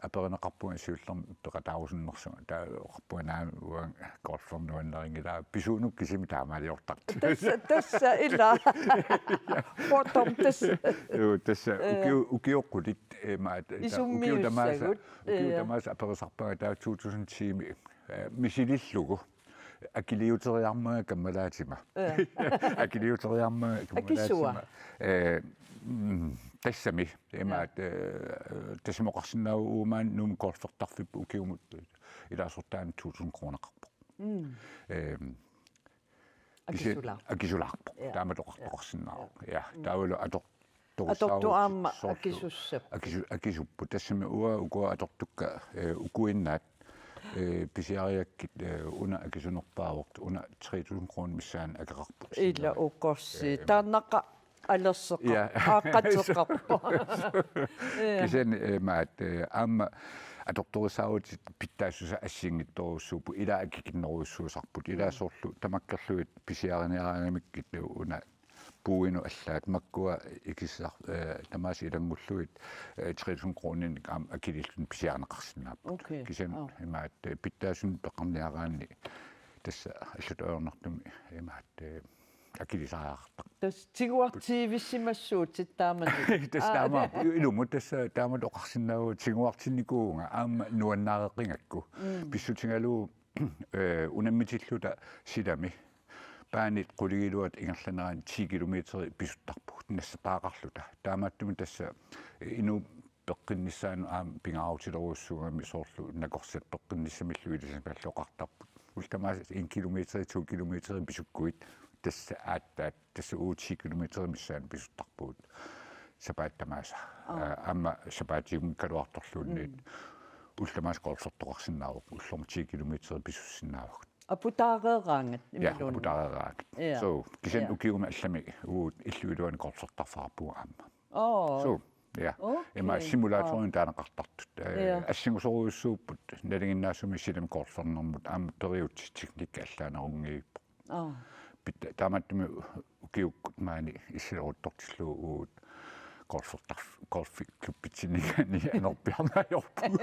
aperineqarpunga siullermik peqataarusunnersunga. Taava oqarpunga naamik uanga golfernuannarinngilaa pisuunut kisimi taamaaliortartut. Tassa, tassa ila. Bottom tassa. Joo, tassa ukiu-, ukioqqutit imaat. Ukiut tamaasa, Isummiussagut. ukiut Ja. Tamaasa aperisarpakka taava to tusind ti-mi, eh, misilillugu. Akiliuteriarmanga kammalaatima. Ja. Akiliuteriarmanga kammalaatima. Akisua. Eh, mm, tassami. Imaat, eh, tassami oqarsinnaavoq uagut maani Nuummi golfertarfipput ukiumut ilaasortaanni to tusind kroneqarpoq. Mm. Eh, Akisulaarpoq. Akisulaarpoq. Ja. Taamatut oqartoqarsinnaavoq. Ja, taavalu ator-, Atortut aamma soorlu akisussapput. Akisu-, akisupput. Tassami uanga ukua atortukka, eh, ukuinnaat, eh, pisiarigakkit, eh, una akisunerpaavoq, una tre tusind kroner missaani akeqarput. Ila ukorsi. Taannaqa alerseqarpoq. Ja. Aaqqateqarpoq. Ja. Kisianni, eh, imaat, eh, aamma atortorissaarutit pitsaassusaa assigiinngitsorujussuupput, ilaa akikinnerujussuusarput, ilaa soorlu tamakkerlugit pisiariniaraangamikkit una puuinut allaat makkua ikisar-, eh, tamaasa ilanngullugit, eh, tre tusind kroninik aamma akiliilluni pisiarineqarsinnaapput. Okay. Kisianni Aa. imaat, eh, pitsaassunik peqarniaraanni tassa allatut ajornartumik imaat, eh, akilisariaqartarpoq. Tassa tiguartiivissimassuutit taamani. Tassa taama ilumut tassa taamatut oqarsinnaavoq tiguartinnikuuvunga aamma nuannaareqigakku. Mm. Pissutigalugu, eh, unammitilluta silami. Baanit qulingiluat ingerlanerani ti kilometer pisuttarpugut nassapaaqarluta. Taamaattumik tassa, eh, inuup peqqinnissaanut aamma pingaarutilerujussuugami soorlu nakorsat peqqinnissamillu ilisimallu oqartarput. Ullut tamaasa en kilometer, to kilometer pisukkuit tassa aatsaat, tassa uagut ti kilometer missaani pisuttarpugut. Sapaatip tamaasa. Aa. Eh, aamma sapaatiunngikkaluartorluunniit. Mm. Ullut tamaasa golfertoqarsinnaavoq, ullormut ti kilometer pisussinnaavagut. Aputaareeraangat. Ja, imaluunniit. Aputaareeraangat. Ja. So, kisianni, ja, ukiumi allami uagut illup iluani golfertarfeqarpugut aamma. Oo. So, ja. Okay. Imaat simulatorinik taaneqartartut. Eh, ja, assingusorujussuupput nalinginnaasumik silami golfernermut aamma periutsit teknikki allaanerunngillat. Aa. Pit-, taamaattumik ukiukkut maani issileruttortillugu uagut golfertarf-, golfklubbitsinninngaanniit anerpiarneq ajorpugut.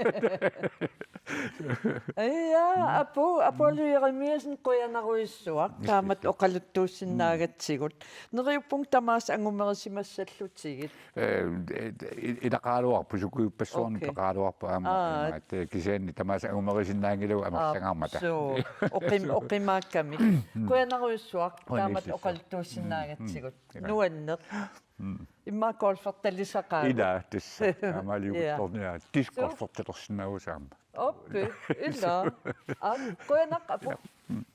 Ja, Apu, Apollo Jeremiassen, qujanarujussuaq. Taamatut oqaluttuussinnaagatsigut. Neriuppunga tamaasa angumerisimassallutigit. Eh, eh, i-, ilaqaraluarpoq, sukujuppassuarnik, okay, peqaraluarpoq aamma, aa, imaat, eh, kisianni tamaasa angumerisinnaanngilagut amerlangaarmata. Aa, suu. Oqim-, oqimaakkami. Qujanarujussuaq, qujanarujussuaq, taamatut oqaluttuussinnaagatsigut. Mm. Mm. Nuanneq. Mm. Immaqa golfertalisaqaagut. Ila, tassa. Taamaaliortorniarlugu. Ja. Disc golfertalersinnaavusi aamma. Oppi, ila. Aa, qujanaq, Apu. Ja. Mm.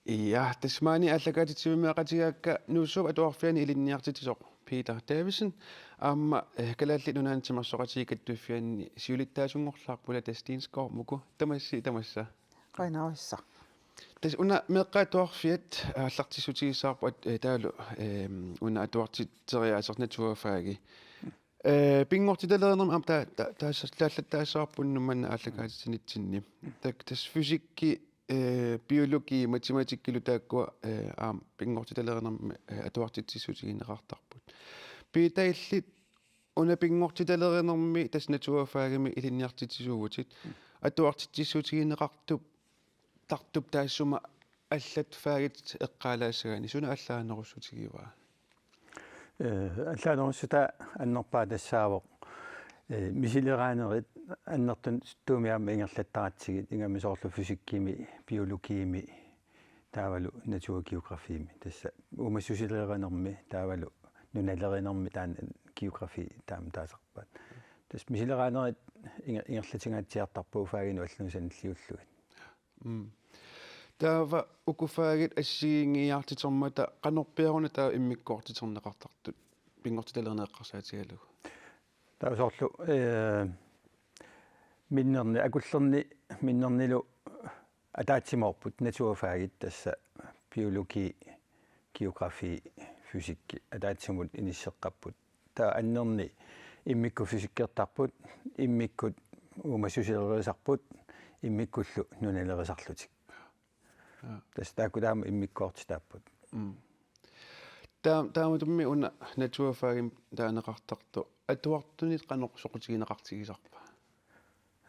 Ja, tassa maani aallakaatitsivimmeeqatigaakka Nuussuup Atuarfiani ilinniartitsisoq Peter Davidsen aamma, eh, Kalaallit Nunaanni Timersoqatigiit Kattuffianni siulittaasunngorlaarpoq Ulla Steenskov, Muku. Tamassi, tamassa. Qujanarsuaq. Tassa una meeqqat atuarfiat aallartissutigissavarput, eh, taavalu, ehm, una atuartitseriaaseq naturfagi. Eh, pinngortitalerinermi aamma ta-, ta-, taas-, taallattaassavarput unnuk manna aallakaatitsinitsinni. Tak-, tassa fysikki, eh, biologi, matematikkilu taakkua, eh, aamma pinngortitalerinermi, eh, atuartitsissutigineqartarput. Peter, illit una pinngortitalerinermi tassa naturfagimi ilinniartitsisuuvutit. Atuartitsissutigineqartup tartup taassuma allat fagit eqqaalaassagaanni suna allaanerussutigiva? Eh, allaanerussutaa annerpaaq tassaavoq, eh, misileraanerit annertuumik aamma ingerlattaratsigit, ingammik soorlu fysikkimi, biologimi, taavalu naturgeografiimi. Tassa uumassusilerinermi, taavalu nunalerinermi taanna geografi taama taasarpaat. Tassa misileraanerit inger-, ingerlatingaatsiartarpagut faginut allanut sanilliullugit. Mm. Taava uku fagit assigiinngiiaartitermata qanorpiaruna taava immikkoortiterneqartartut pinngortitalerineq eqqarsaatigalugu? Taava soorlu, eh, minnerni, akullerni minnernilu ataatsimoorput naturfagit, tassa biologi, geografi, fysikki ataatsimut inisseqqapput. Taava annerni immikkut fysikkertarput, immikkut uumassusilerisarput, immikkullu nunalerisarlutik. Ja. Tassa taakku taama immikkoortitaapput. Mm. Taa-, taamatut una naturfagimik taaneqartartoq atuartunit qanoq soqutigineqartigisarpa?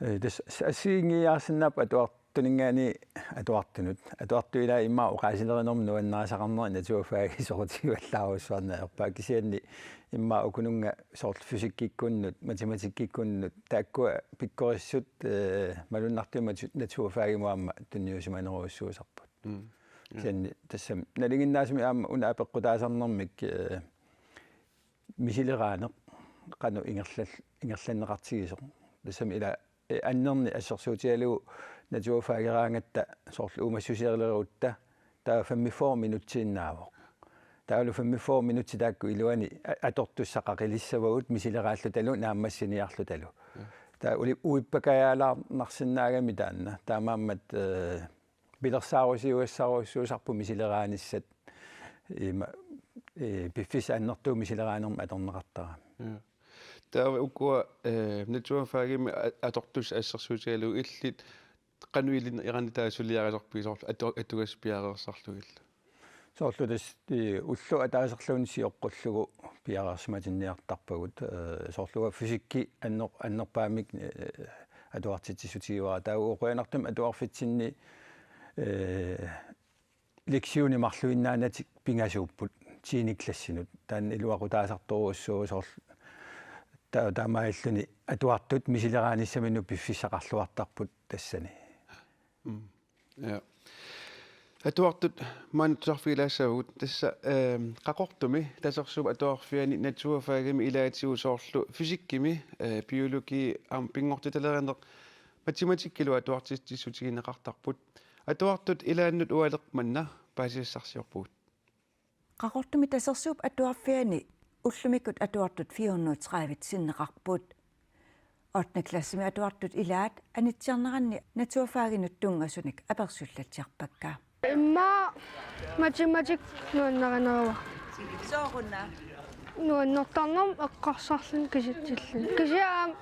Ee, tassa assigiinngiiaarsinnaapput atuartuninngaanniit atuartunut. Atuartut ilaat immaqa oqaasilerinermut nuannarisaqarnerat naturfagit soqutigivallaarujussuarneq ajorpaa, kisianni immaqa ukununnga soorlu fysikkikkunnut, matematikkikkunnut, taakkua pikkorissut, ee, malunnartumik natu-, naturfagimut aamma tunniusimanerujussuusarput. Mm. Ja. Kisianni tassami nalinginnaasumik aamma una apeqqutaasarnermik, ee, misileraaneq qanoq ingerlal-, ingerlanneqartigisoq. Tassami ila, ee, annerni assersuutigalugu naturfageraangatta soorlu uumassusilerutta taava femogfyrre minutsiinnaavoq. Taavalu femogfyrre minutsit taakku iluani a-, atortussaqaqilissavagut misileraallutalu naammassiniarlutalu. Ja. Taava uli-, uippakajaalaarnarsinnaagami taanna. Taamaammat, ee, pilersaarusiugassaarujussuusarput misileraanissat ima, ee, piffissaq annertuumik misileraanermik atorneqartarami. Ja. Taava ukua, ee, naturfagimik a-, atortussat assersuutigalugu illit qanoq ilinerani taava suliarisarpigit soorlu atu-, atugassat piareersarlugillu? Soorlu tassa, ee, ulloq ataaserluunniit sioqqullugu piareersimatinniartarpagut, ee, soorlu uanga fysikki anner-, annerpaamik, ee, atuartitsissutigivara. Taava qujanartumik atuarfitsinni, ee, lektionit marluinnaanatik pingasuupput tiende klassinut. Taanna iluaqutaasartorujussuuvoq soorlu ta-, taamaalilluni atuartut misileraanissaminut piffissaqarluartarput tassani. Mm. Ja. Atuartut maanna tusarfigilaassavagut tassa, ehm, Qaqortumi Tasersuup Atuarfiani naturfagimi ilaatigut soorlu fysikkimi, eh, biologi aamma pinngortitalerineq matematikkilu atuartitsissutigineqartarput. Atuartut ilaannut ualeq manna paasisassarsiorpugut. Qaqortumi Tasersuup Atuarfiani ullumikkut atuartut fire hundrede tredive sinneqarput. Ottende klassimi atuartut ilaat anitsiarneranni naturfaginut tunngasunik apersullatsiarpakka. Immaqa matematik nuannarineruara. Sooruna? Nuannertarnermut eqqarsarluni kisitsilluni. Kisianni aamma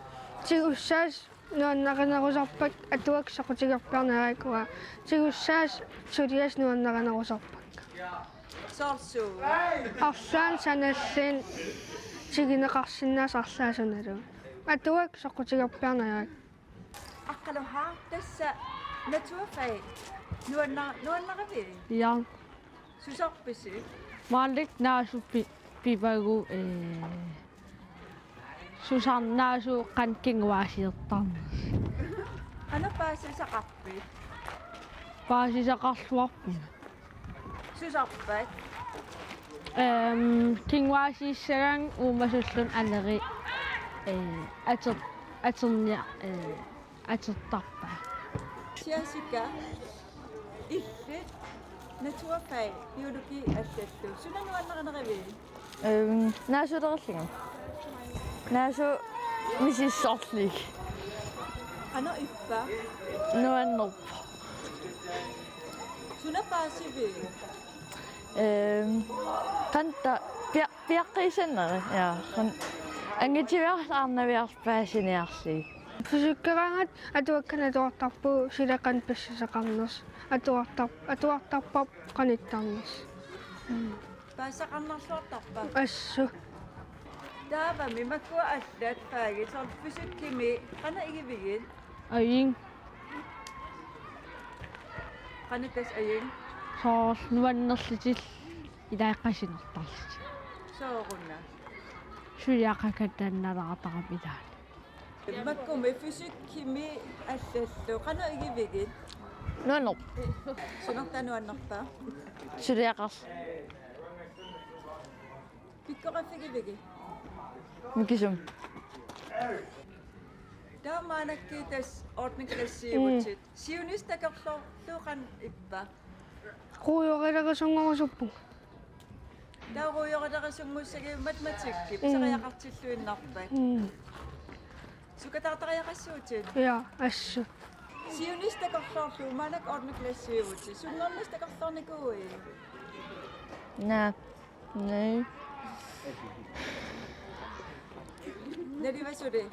tigussaasut nuannarinerusarpakka, atuakkat soqutigerpiarnerat uanga. Tigussaasut suliassat nuannarinerusarpakka. Soorlu? Arlaannik sanalliinik tigineqarsinnaasut arlaat sunaluunniit. Atuakkat soqutigerpiarnerat. Aqqalu, haa, tassa naturfag nuanna-, nuannariviuk? Ja. Susarpisi? Maannakkut naasut pi-, pivagut, ee, susarnaasut qanoq kinguaassiortarnersoq. Qanoq paasisaqarpit? Paasisaqarluarpunga. Susarpat? Ehm, kinguaassiissagaanni uumasulluni aneri, ee, ater-, aternia-, ee, atertarpaa. Jessica, illit naturfag, biologi allallu, suna nuannarinerivit? Ehm, naasuulerlunga. Naasut misissorlugit. Qanoq ippa? Nuannerpoq. Suna paasivit? Ehm, qanoq ta-, pia-, piaqqiisanneri, ja. Qan-, angitiviarlutik arnaviarlutik paasiniarlugit. Fysikkeraangat atuakkanik atuartarpugut sila qanoq pissusaqarnersoq, atuartar-, atuartarparput qanittarnersoq. Mm. Paasisaqarnarluartarpa? Assut. Taavami makkua allat fagit, soorlu fysikkimi, qanoq igivigit? Ajunngilaq. Qanoq tassa ajunngilaq? Soorlu nuannerlutillu ilai qasunartarlutik. Sooruna? Suliaqakatannalaartarami ilaanni. Makkumi fysikkimi allallu. Qanoq igivigit? Nuannerpoq. Sunaaffa nuannerpa? Suliaqarluni. Pikkoraffigivigit? Mikisumik. Taava maannakkut tassa ottende klassiuvutit. Mm. Siunissaq takorloortoq qanoq ippa? Ruujorilerisunngorusuppunga. Taava ruujorilerisunngussagit matematikkip, mm, pisariaqartilluinnarpat. Mm. Sukataartariaqassuutit? Ja, assut. Siunissaq takorloorlugu maannakkut ottende klassiuvutit. Sunngornissaq takorloornikuuit? Naa. Naa. Naliva suli?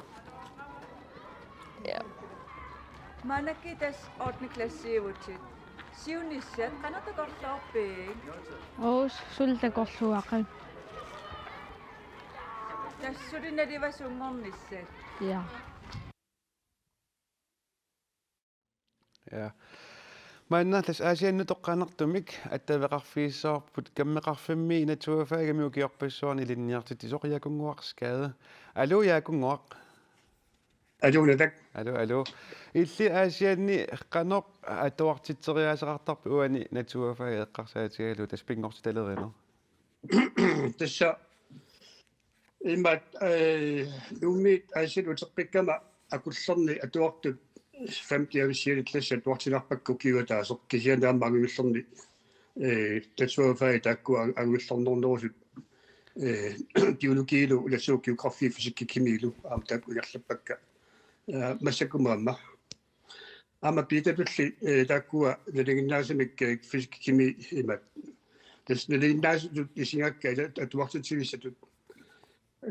Ja. Maannakkut tassa ottende klassiuvutit. Siunissat, qanoq takorloorpit? Uus, suli takorluugaqaat. Tassa suli nalivasunngornissat. Ja. Ja. Maanna tassa Aasiannut toqqaannartumik attaveqarfigissavarput, kammeqarfimmi naturfagimi ukiorpassuarni ilinniartitsisoq Jaaku Nguaq Skade. Aluu, Jaaku Nguaq. Aluu, Natak. Aluu, aluu. Illit Aasianni qanoq atuartitseriaaseqartarpit uani naturfag eqqarsaatigalugu, tassa pinngortitalerineq? Tassa imaat, eh, Nuummiit Aasiannut uteqqikkama akullerni atuartut femte og sjette klasse atuartinarpakka ukiup ataaseq, kisianni aamma angunilinni, eh, naturfag taakkua angunilinnerusut, eh, biologiilu, natur, geografi, fysikkit, kemilu aamma taakku ingerlappakka. Eh, massakkut aamma. Aamma Piitatulli, eh, taakkua nalinginnaasumik, eh, fysikkit, kemi imaat. Tassa nalinginnaasutut isigaakka ila atuartitsivissatut.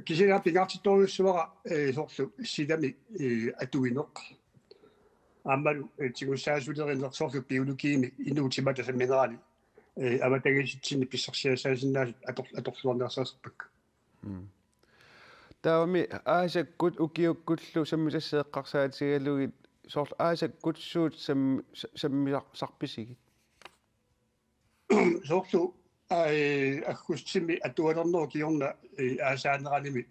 Kisianni pingaartittorujussuara, eh, soorlu silami, eh, atuineq. Aammalu, eh, tigussaasuulerineq soorlu biologimi inuup timaata samminerani, eh, avatangiisitsinni pissarsiassaasinnaasut ator-, atorluarniarsarpakka. Mm. Taavami aasakkut ukiukkullu sammisassat eqqarsaatigalugit, soorlu aasakkut suut sam-, sa-, sammisarpisigit? Soorlu, aa, aggustimi atualernerup kingorna, ee, aasaaneranimi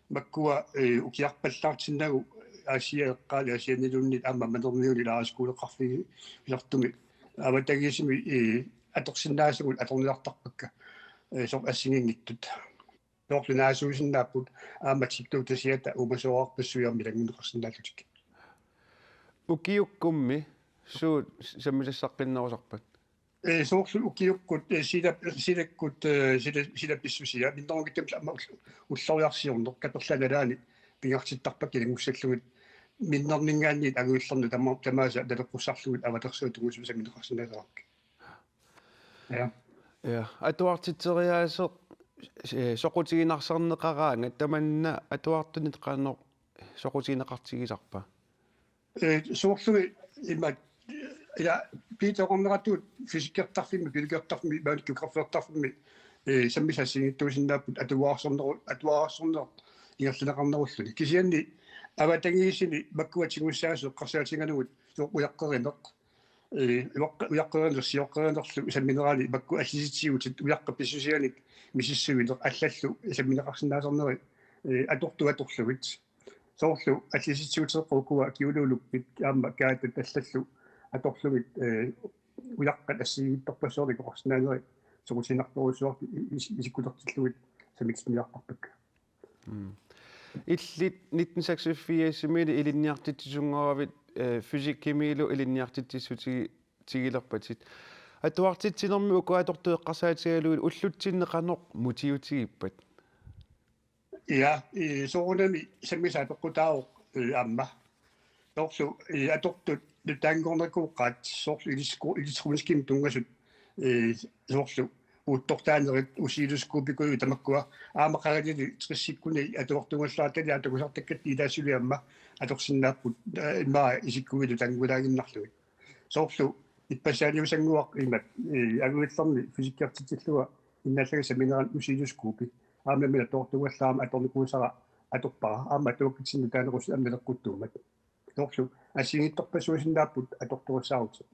makkua, ee, ukiarpallaartinnagu Aasiaat eqqaani Aasianniluunniit aamma Manermiuni lejrskoleqarfigisartumi avatangiisimi, ee, atorsinnaasagut atorniartarpakka, ee, soorlu assigiinngitsut. Soorlu naasuusinnaapput aamma tiptuutasiata uumasoorarpassuit aamma ilanngunneqarsinnaallutik. Ukiukkummi suut sammisassaqqinnarusarpat? Ee, soorlu ukiukkut, ee, sila-, silakkut, ee, sila-, silapissusia, minnerunngitsumik aamma ull-, ulloriarsiorneq, katerlaat nalaani pingaartittarpakka ilanngussallugit, minnerninngaanniit angunilinni tama-, tamaasa naleqqussarlugit avatarsuaq tunngasunik sammineqarsinnaasarakkit. Ja. Ja. Atuartitseriaaseq, ee, soqutiginarsarneqaraangat tamanna atuartunit qanoq soqutigineqartigisarpa? Ee, soorlumi imaat, ila Piita oqarneratut fysikkertarfimmi, biologiortarfimmi, imaluunniit geografiortarfimmi, ee, sammisat assigiinngitsuusinnaapput atuarsorneru-, atuarsorneq ingerlanneqarnerulluni. Kisianni avatangiisini makkua tigussaasut eqqarsaatigalugit soorlu ujaqqerineq, ee, ujaqqe-, ujaqqerineq, sioqqerinerlu samminerani makku allisitsigutit ujaqqat pissusianik misissuineq allallu sammineqarsinnaasarneri, ee, atortut atorlugit. Soorlu allisitsiguteeqqat ukua geologit aamma kaatat allallu atorlugit, ee, ujaqqat assigiinngitsorpassuarnik oqarsinnaaneri soqutiginartorujussuartut i-, is-, isikkulertillugit sammitinniartarpakka. Mm. Illit nitten seksogfirsimiilli ilinniartitsisunngoravit, ee, fysikkimiillu ilinniartitsissuti-, tigilerpatit. Atuartitsinermi uku atortut eqqarsaatigalugit ullutsinni qanoq motiviutigippat? Ja, ee, soorunami sammisaq apeqqutaavoq, ee, aamma. Soorlu, ee, atortut nutaanngornikuugaat soorlu elektronikimik tunngasut, ee, soorlu uuttortaanerit, oscilloskopikkuit tamakkua aamma qangalili tressikkunni atuartuugallartali aamma takusartakkatta ilaassulia aamma atorsinnaapput, ee, immaqa isikkuit nutaanngulaaginnarlugit. Soorlu ippassaaniussannguaq imaat, ee, angunilinni fysikkertitsillunga innaallagisaq samminerani oscilloskopi. Aamma nammineq atuartuugallarama atornikuusara atorpara. Aamma atuakkatsinnut taanequs aamma naleqquttuummat. Soorlu assigiinngitsorpassuusinnaapput atortorissaarutit.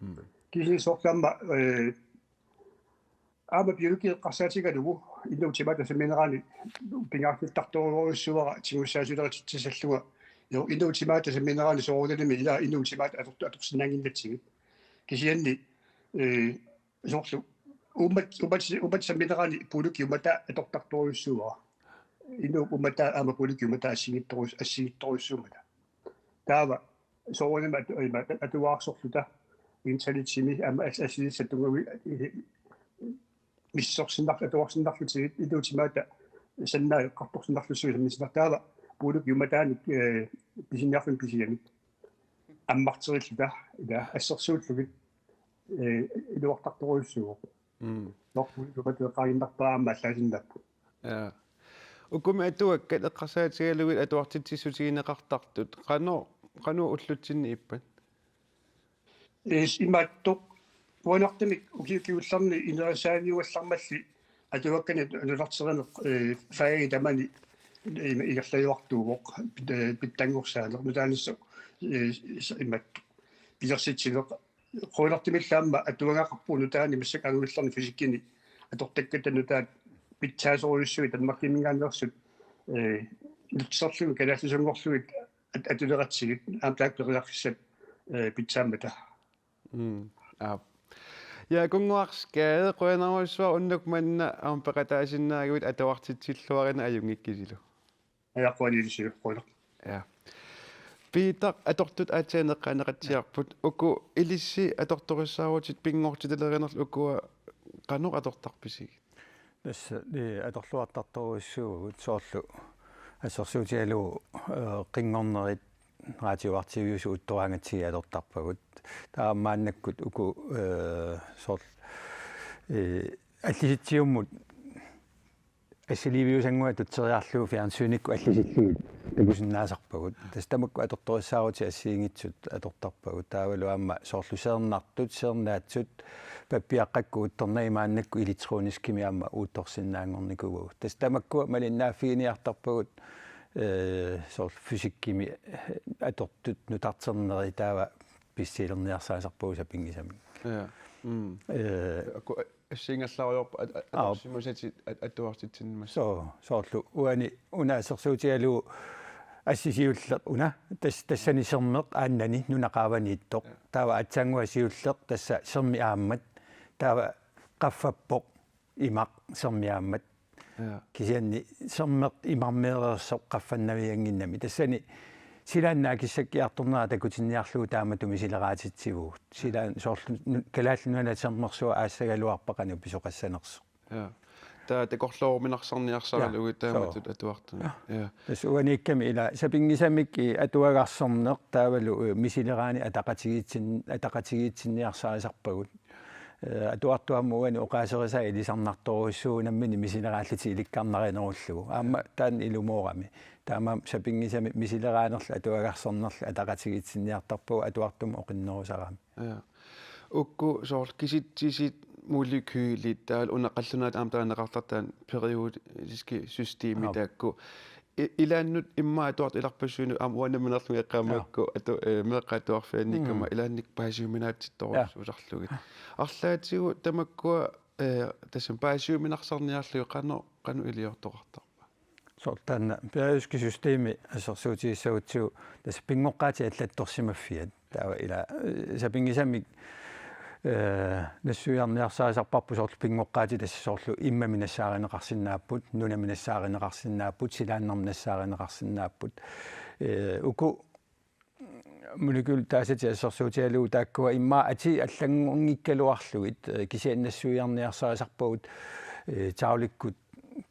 Mm. Kisianni soorlu aamma, ee, aamma biologi eqqarsaatigalugu inuup timaata samminerani pingaartittartorujussuuara tigussaasulerititsissallugu. Jo, inuup timaata samminerani soorunalimi ila inuup timaata atortu-, atorsinnaannginnatsigit. Kisianni, ee, soorlu uummat-, uummat-, uummatta samminerani puulukki uummataa atortartorujussuuara. Inuup uummataa aamma puulukki uummataa assigiittorus-, assigiittorujussuummata. Taava soorunami atu-, ima, atuarsorluta internetimi aamma as-, assiliissat tunngavi-, i-, misissorsinnarlu-, atuarsinnarlutigit inuup timaata sannaat eqqartorsinnarlugu sammisinnaasarput taava puulukki uummataanik, ee, pisiniarfimmi pisianik ammarterilluta, ila assersuullugit, ee, iluartartorujussuuvoq. Mm. Soorlu puulukki uummataa eqqaaginnarpaa aamma allaasinnaappoq. Ja. Ukumi atuakkat eqqarsaatigalugit atuartitsissutigineqartartut qanoq, qanoq ullutsinni ippat? Is imaattoq, Qujanartumik ukiut kingullerni ineriartorniarallarmalli atuakkanik nutarterineq, eh, fagit tamani, eh, ingerlajuartuuvoq, pit-, eh, pitsanngorsaaneq, nutaanissoq, eh, s-, imattoq pilersitsineq. Qujanartumillu aamma atuagaqarpugut nutaanik massakkut anguniarlerni fysikkini atortakkatta nutaat pitsaasorujussuit Danmarkiminngaanneersut, eh, nutserlugit kalaallisunngorlugit at-, atuleratsigit aamma taakku periarfissat, eh, pitsaammata. Mm. Aap. Ja, Kunnguaq Gade, qujanarujussuaq unnuk manna aamma peqataasinnaaguit, atuartitsilluarina ajunngikkisilu. Ja, qujanarujussuaq, qujanaq. Ja. Peter, atortut aatsaat eqqaaneqatsiarput. Uku ilissi atortorissaarutit pinngortitalerinerlu ukua qanoq atortarpisigit? Tassa, eh, atorluartartorujussuuvugut soorlu assersuutigalugu, eh, qinngornerit raatiuartiviusut uuttoraangatsigit atortarpagut. Taava maannakkut uku, eh, soorlu, eh, allisitsiummut assiliiviusannguaq tutseriarlugu fjernsynikkut allisillugit takusinnaasarpagut. Tassa tamakku atortorissaarutit assigiinngitsut atortarpagut. Taavalu aamma soorlu seernartut, seernaatsut, pappiaqqakkut uuttornagit maannakkut elektroniskimik aamma uuttorsinnaanngornikuuagut. Tassa tamakkua malinnaaffiginiartarpagut, eh, soorlu fysikkimi atortut nutarterneri taava pissutilerniarsarisarpagut sapinngisamik. Ja. Mm. Eh, Aku-, assigiinngilluinnarpara at-, at-, Aap. Atorsimasatit at-, atuartitsinnimassuk. Soo, soorlu uani una assersuutigalugu assi siulleq una, tas-, tassani sermeq aannani nuna qaavaniittoq. Ja. Taava aatsaannguaq siulleq tassa sermip aammat. Taava qaffappoq imaq sermip aammat. Ja. Kisianni sermeq imarmeereersoq qaffannaviannginnami. Tassani silaannaat kissakkiartornera takutinniarlugu taamatut misileraatitsivugut. Silaannaat soorlu nu-, Kalaallit Nunaanni sermersuaq aassagaluarpara qanoq pisoqassanersoq. Ja. Taava takorlooruminarsarniarsaralugu. Ja, taamatut soo. Atuartuni. Ja. Ja. Tassa uaniikkami ila sapinngisamik, eh, atuagarsorneq taavalu, eh, misileraaneq ataqatigiitsin-, ataqatigiitsinniarsarisarpagut. Eh, atuartut aamma uani oqaaserisai ilisarnartorujussuuvoq nammineq misileraallutik ilikkarnarinerullugu. Aamma taanna ilumoorami. Taamaammat sapinngisamik misileraanerlu atuagarsornerlu ataqatigiitsinniartarpagut atuartumut oqinnerusarami. Ja. Uku soorlu kisitsisit molekylit taavalu una qallunaatut aamma taaneqartartut periodiske systemi. Aap. Taakku. I-, ilaannut immaqa atuartut ilarpassuinnut aamma uanga nammineerlunga eqqaamagakku. Aap. Atu-, eh, meeqqat atuarfianniikkama. Mm. Ilaannik paasiuminaatsittorujussuusarlugit. Ja. Arlaatigut tamakkua, eh, tassami paasiuminarsarniarlugit qanoq, qanoq iliortoqartarpa? Soorlu taanna periodiske systemi assersuutigissagutsigu tassa pinngoqqaatit allattorsimaffiat. Taava ila, eh, sapinngisamik, eh, nassuiarniarsarisarparput soorlu pinngoqqaatit tassa soorlu immami nassaarineqarsinnaapput, nunami nassaarineqarsinnaapput, silaannarmi nassaarineqarsinnaapput. Eh, uku molekylit taasatit assersuutigalugu taakkua immaqa atii allanngorngikkaluarlugit, eh, kisianni nassuiarniarsarisarpagut, eh, tavlikkut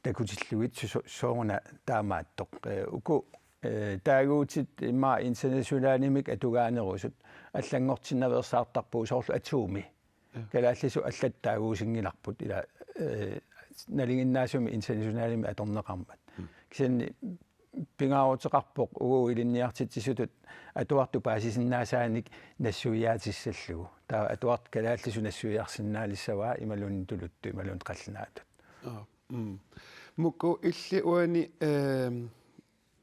takutillugit su-, su-, sooruna taamaattoq. Eh, uku, eh, taaguutit immaqa internationalimik atugaanerusut allanngortinnaveersaartarpagut soorlu atomi. Ja. Kalaallisut allat taaguusinngilarput ila, eh, nalinginnaasumik internationalimik atorneqarmat. Mm. Kisianni pingaaruteqarpoq uagut ilinniartitsisutut atuartut paasisinnaasaannik nassuiaatissallugu. Taava atuartut kalaallisut nassuiarsinnaalissavaat imaluunniit tuluttut imaluunniit qallunaatut. Aa, mm. Muku illit uani, ehm,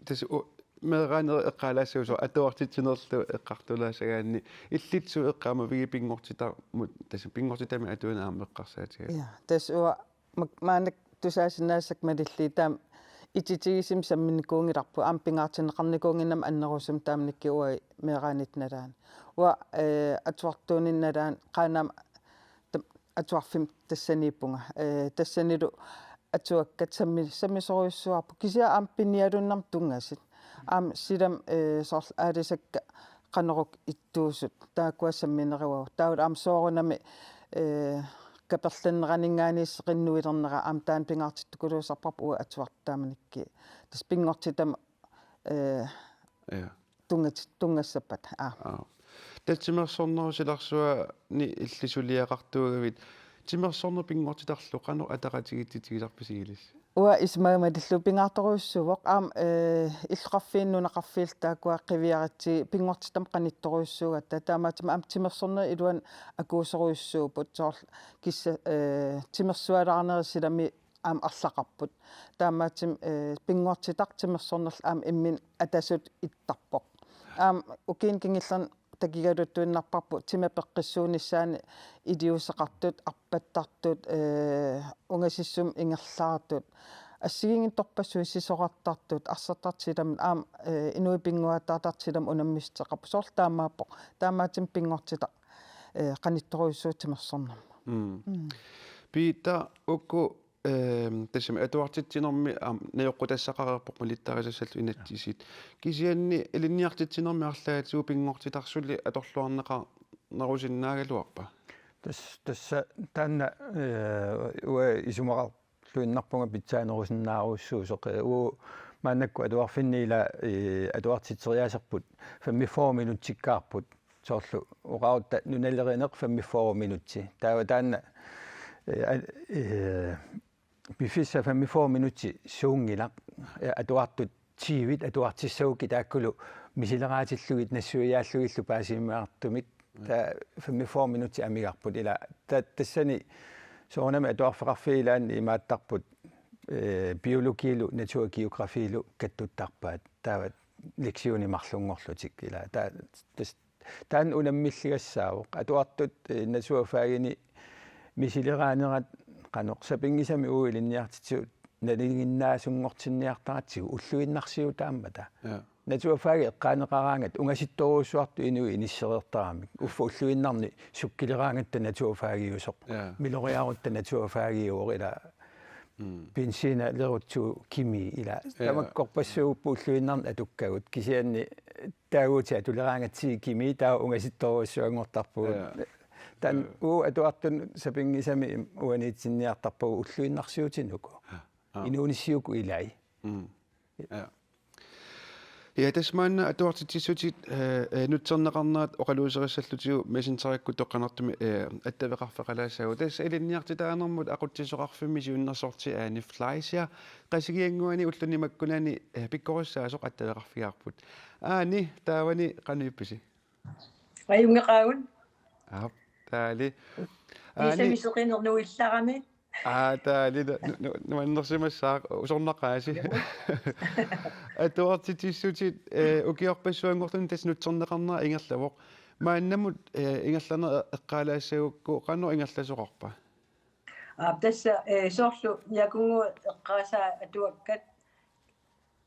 tassa u-, meeraanerit eqqaalaassavit soorlu atuartitsinerlu eqqartulaassagaanni illit suut eqqaamavigit pinngortitamut, tassa pinngortitamik atuineq aamma eqqarsaatigalugu. Ja, tassa uanga mak-, maannakkut tusaasinnaasakka malillugu taama ititigisumik samminnikuunngilarput, aamma pingaartinneqarnikuunnginnama annerusumik taamanikkut uagut meeraanitta nalaani. Uanga, eh, atuartuunini nalaani Qaanaami tam-, atuarfimmi tassaniippunga. Eh, tassanilu atuakkat sammi-, sammisorujussuuarput. Kisianni aamma pinialunnarmik tunngasut. Aamma silami, eh, soorlu aalisakkat qanoruk ittuusut. Taakkua sammineruagut. Taavalu aamma soorunami, eh, kaperlanneraninngaanniit seqinnguilernera aamma taanna pingaartittukuluusarparput uagut atuartut taamanikkut. Tassa pinngortitamut, eh, Ja. tunngat-, tunngassappata. Aa. Aa. Tassa timersornerup silarsuani illit suliaqartuugavit. Timersorneq pinngortitarlu qanoq ataqatigiissutigisarpisigit ilissi? Uanga isumaga malillugu pingaartorujussuuvoq aamma, eh, illoqarfiit nunaqarfiillu taakkua qiviaritsi pinngortitami qanittorujussuugatta, taamaattumik aamma timersornerup iluani akuusorujussuupput, soorlu kissa, eh, timersualaarnerit silami aamma arlaqarput. Taamaattumik, eh, pinngortitaq timersornerlu aamma imminut atasutut ittarpoq. Aamma ukiuni kingullerni takigaluttuinnarparput timapeqqissuunissaanut iliuuseqartut, arpattartut, eh, ungasissumik ingerlaartut, assigiinngitsorpassuit sisorartartut, arsartartut silamut aamma, eh, inuit pinnguaattartartut silamut unammissuteqarput. Soorlu taamaappoq. Taamaattumik pinngortitaq, eh, qanittorujussuuvoq timersornermut. Mm. Mm. Piita, uku, ehm, tassami atuartitsinermi aamma najoqqutassaqareerpoq malittarisassat inatsisit. Kisianni ilinniartitsinermi arlaatigut pinngortitaq suli atorluarneqarnerusinnaagaluarpa? Tas-, tassa taanna, eh, uanga isumaqarluinnarpunga pitsaanerusinnaarujussuusoq, eh, uagut maannakkut atuarfinni ila, eh, atuartitseriaaserput femogfyrre minutsikkaarput. Soorlu oqarutta nunalerineq femogfyrre minutsi. Taava taanna, eh, al-, eh, piffissaq femogfyrre minutsi suunngilaq, eh, atuartut tyvit atuartissagukkit taakkulu misileraatillugu nassuiaallugillu paasiniartumik, taava femogfyrre minutsit amigarput ila. Ta-, tassani soorunami atuarfeqarfiit ilaanni imaattarput, eh, biologilu naturgeografilu kattuttarpaat. Taava lektionit marlunngorlutik ila. Ta-, tas-, taanna unammilligassaavoq. Atuartut, eh, naturfagini misileraanerat qanoq sapinngisamik uagut ilinniartitsisut nalinginnaasunngortinniartaratsigu ulluinnarsiutaammata. Ja. Naturfagit eqqaaneqaraangat ungasittorujussuartut inuit inissereertaramik. Uffa ulluinnarni sukkileraangatta naturfagiusoq. Ja. Miloriarutta naturfagiuvoq ila. Mm. Benzinalerutsuuvoq kemi ila. Ja. Tamakkorpassuupput ulluinnarni atukkagut. Kisianni taaguutit atuleraangatsigit kemi taava ungasittorujussuanngortarpugut. Ja. Taanna, ja, uagut atuartunut sapinngisamik uaniitsinniartarpagut ulluinnarsiutinik uku. Ja. Inuunissat uku ilai. Mm. Ja. Ja, tassa maanna atuartitsissutit, eh, eh, nutserneqarnerat oqaluuserissallutigu Messengerikkut toqqarnartumik, eh, attaveqarfeqalaassaagut. Tassa ilinniartitaanermut aqutsisoqarfimmi siunnersorti Aani Fleischer Qasigiannguani ulluni makkunani, eh, pikkorissaasoq attaveqarfigaarput. Aani, taavani qanoq ippisi? Ajunngeqaagut. Aap, taali. Aani. Kiisami seqineq nuillarami. Aa, taali, nu-, nu-, nuannersimassaaq, usornaqaasi. Atuartitsissutit, eh, ukiorpassuanngorluni tassa nutserneqarnera ingerlavoq. Maannamut, eh, ingerlaneq eqqaalaassagukku qanoq ingerlasoqarpa? Aap, tassa, eh, soorlu Niakunnguup eqqaasaa atuakkat,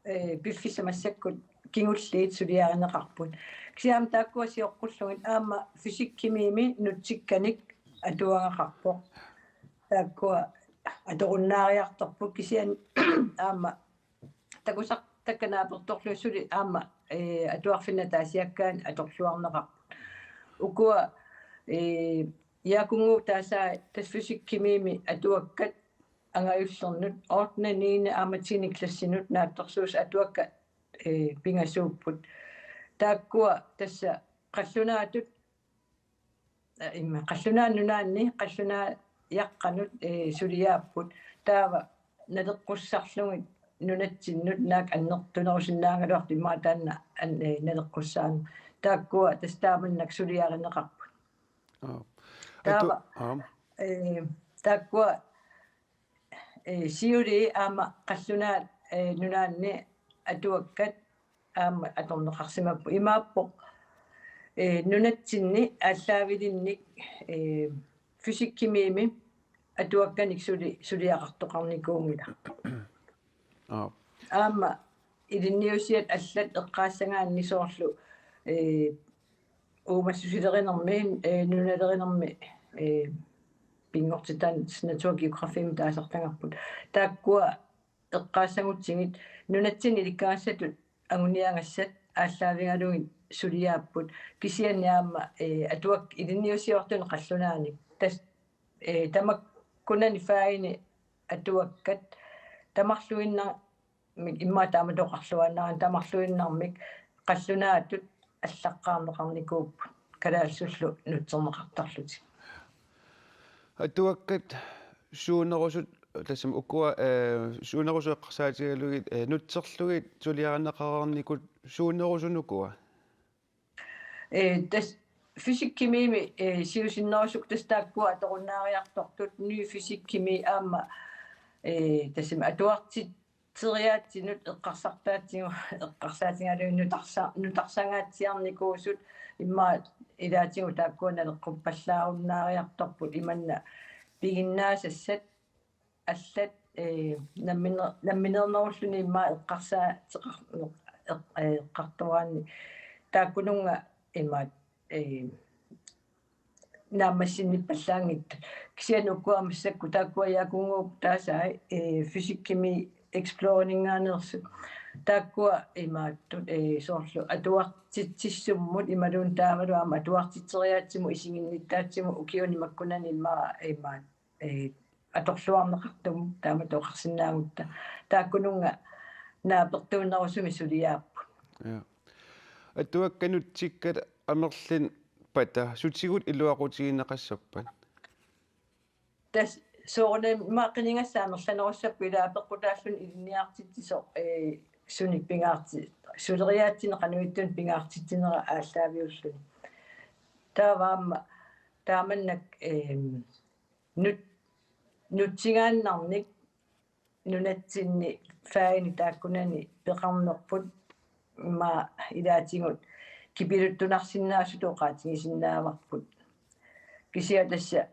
eh, piffissaq massakkut kingulliit suliarineqarput. Kisianni taakkua sioqqullugit aamma fysikkimiimi nutsikkanik atuagaqarpoq. Taakkua atorunnaariartorput kisianni aamma takusartakka naapertorlugit suli aamma, eh, atuarfinnut ataasiakkaanut atorluarneqarput. Ukua, eh, Niakunnguup taasaa tassa fysikkimiimi atuakkat angajullernut, ottende, niende aamma tiende klassinut naatsorsuusoq atuakkat, eh, pingasuupput. Taakkua tassa qallunaatut, eh, imma Qallunaat Nunaanni, Qallunaat Jaqqanut, eh, suliaapput. Taava naleqqussarlugit nunatsinnut naak annertunerusinnaagaluartut immaqa taanna an-, eh, naleqqussaarneq. Taakkua tassa taamannak suliarineqarput. Aap. Taava, atu-, aap. Eh, taakkua, eh, siulii aamma Qallunaat, eh, Nunaanni atuakkat aamma atorneqarsimapput. Imaappoq, eh, nunatsinni aallaavilinnik, eh, fysikkimiimi atuakkanik suli-, suliaqartoqarnikuunngilaq. Aap. Aamma ilinniusiat allat eqqaassagaanni soorlu, eh, uumassusilerinermi, eh, nunalerinermi, eh, pinngortitaanik naturgeografimik taasartagarput. Taakkua eqqaassagutsigit nunatsinni ilikkagassatut anguniagassat aallaavigalugit suliaapput. Kisianni aamma, eh, atuakkat ilinniusiortut qallunaanik. Tassa, eh, tamakkunani fagini atuakkat tamarluinnar-, mik immaqa taamatut oqarluaannarami tamarluinnarmik qallunaatut allaqqaarneqarnikuupput kalaallisullu nutserneqartarlutik. Atuakkat suunerusut tassami ukua, eh, suunerusut eqqarsaatigalugit, eh, nutserlugit suliarineqareernikut suunerusut ukua? Eh, tassa fysikkimiimi, eh, siusinnerusukkut tassa taakkua atorunnaariartortut, Ny Fysikkimi aamma, eh, tassami atuartitseriaatsinut eqqarsartaatsigu, eqqarsaatigalugit nutarsa-, nutarsangaatsiarnikuusut immaqa ilaatigut taakkua naleqquppallaarunnaariartorput imanna piginnaasassat allat, eh, nammine-, nammineernerulluni immaqa eqqarsaateqar-, eq-, eh, eqqartoraanni taakkununnga imaat, eh, naammassinnipallaanngitsut. Kisianni ukua massakkut taakkua Jaakunguup taasai, eh, fysikkimi Explorerninngaanneersut. Taakkua imaattut, eh, soorlu atuartitsissummut imaluunniit taavalu aamma atuartitseriaatsimut isiginnittaatsimut ukiuni makkunani immaqa imaat, eh, atorluarneqartumut taamatut oqarsinnaagutta. Taakkununnga naapertuunnerusumik suliaapput. Ja. Atuakkat nutsikkat amerlin pata sutigut iluaqutigineqassappat? Tassa soorunami immaqa qinigassat amerlanerussapput ilaa apeqqutaalluni ilinniartitsisoq, eh, sunik pingaarti-, suleriaatsinni qanoq ittunik pingaartitsinera aallaaviulluni. Taava aamma taamannak, ehm, nut-, nutsigaannarnik nunatsinni faginik taakkunani peqarnerput immaqa ilaatigut kipiluttunarsinnaasutut oqaatigisinnaavarput. Kisianni tassa,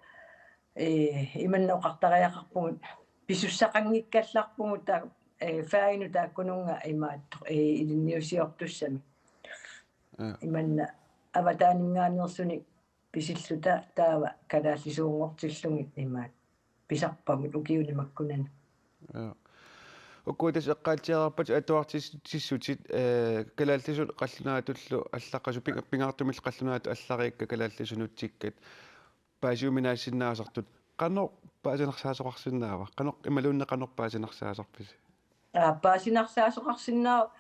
eh, imanna oqartariaqarpugut pisussaqanngikkallarpugut ta-, eh, faginut taakkununnga imaattoq, eh, ilinniusiortussamik. Ja. Imanna avataaninngaanneersunik pisilluta taava kalaallisuunngortillugit imaat pisarpagut ukiuni makkunani. Ja. Ukua tassa eqqaatsiarpatit atuartitsissutit, eh, kalaallisut qallunaatullu allaqqasut pinga-, pingaartumillu qallunaatut allariikkat kalaallisut nutsikkat paasiuminaassinnaasartut. Qanoq paasinarsaasoqarsinnaava? Qanoq imaluunniit qanoq paasinarsaasorpisi? Aa, paasinarsaasoqarsinnaavoq,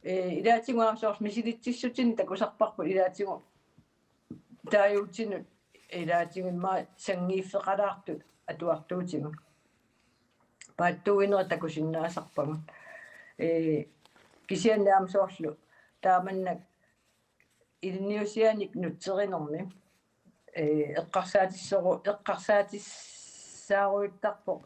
eh, ilaatigut aamma soorlu misilitsissutinik takusarparput ilaatigut taaguutinut ilaatigut immaqa sanngiiffeqalaartut atuartuutigut. Paatsuuginerit takusinnaasarpagut. Eh, kisianni aamma soorlu taamannak ilinniusianik nutserinermi, eh, eqqarsaatissoru-, eqqarsaatissaarujuttarpoq,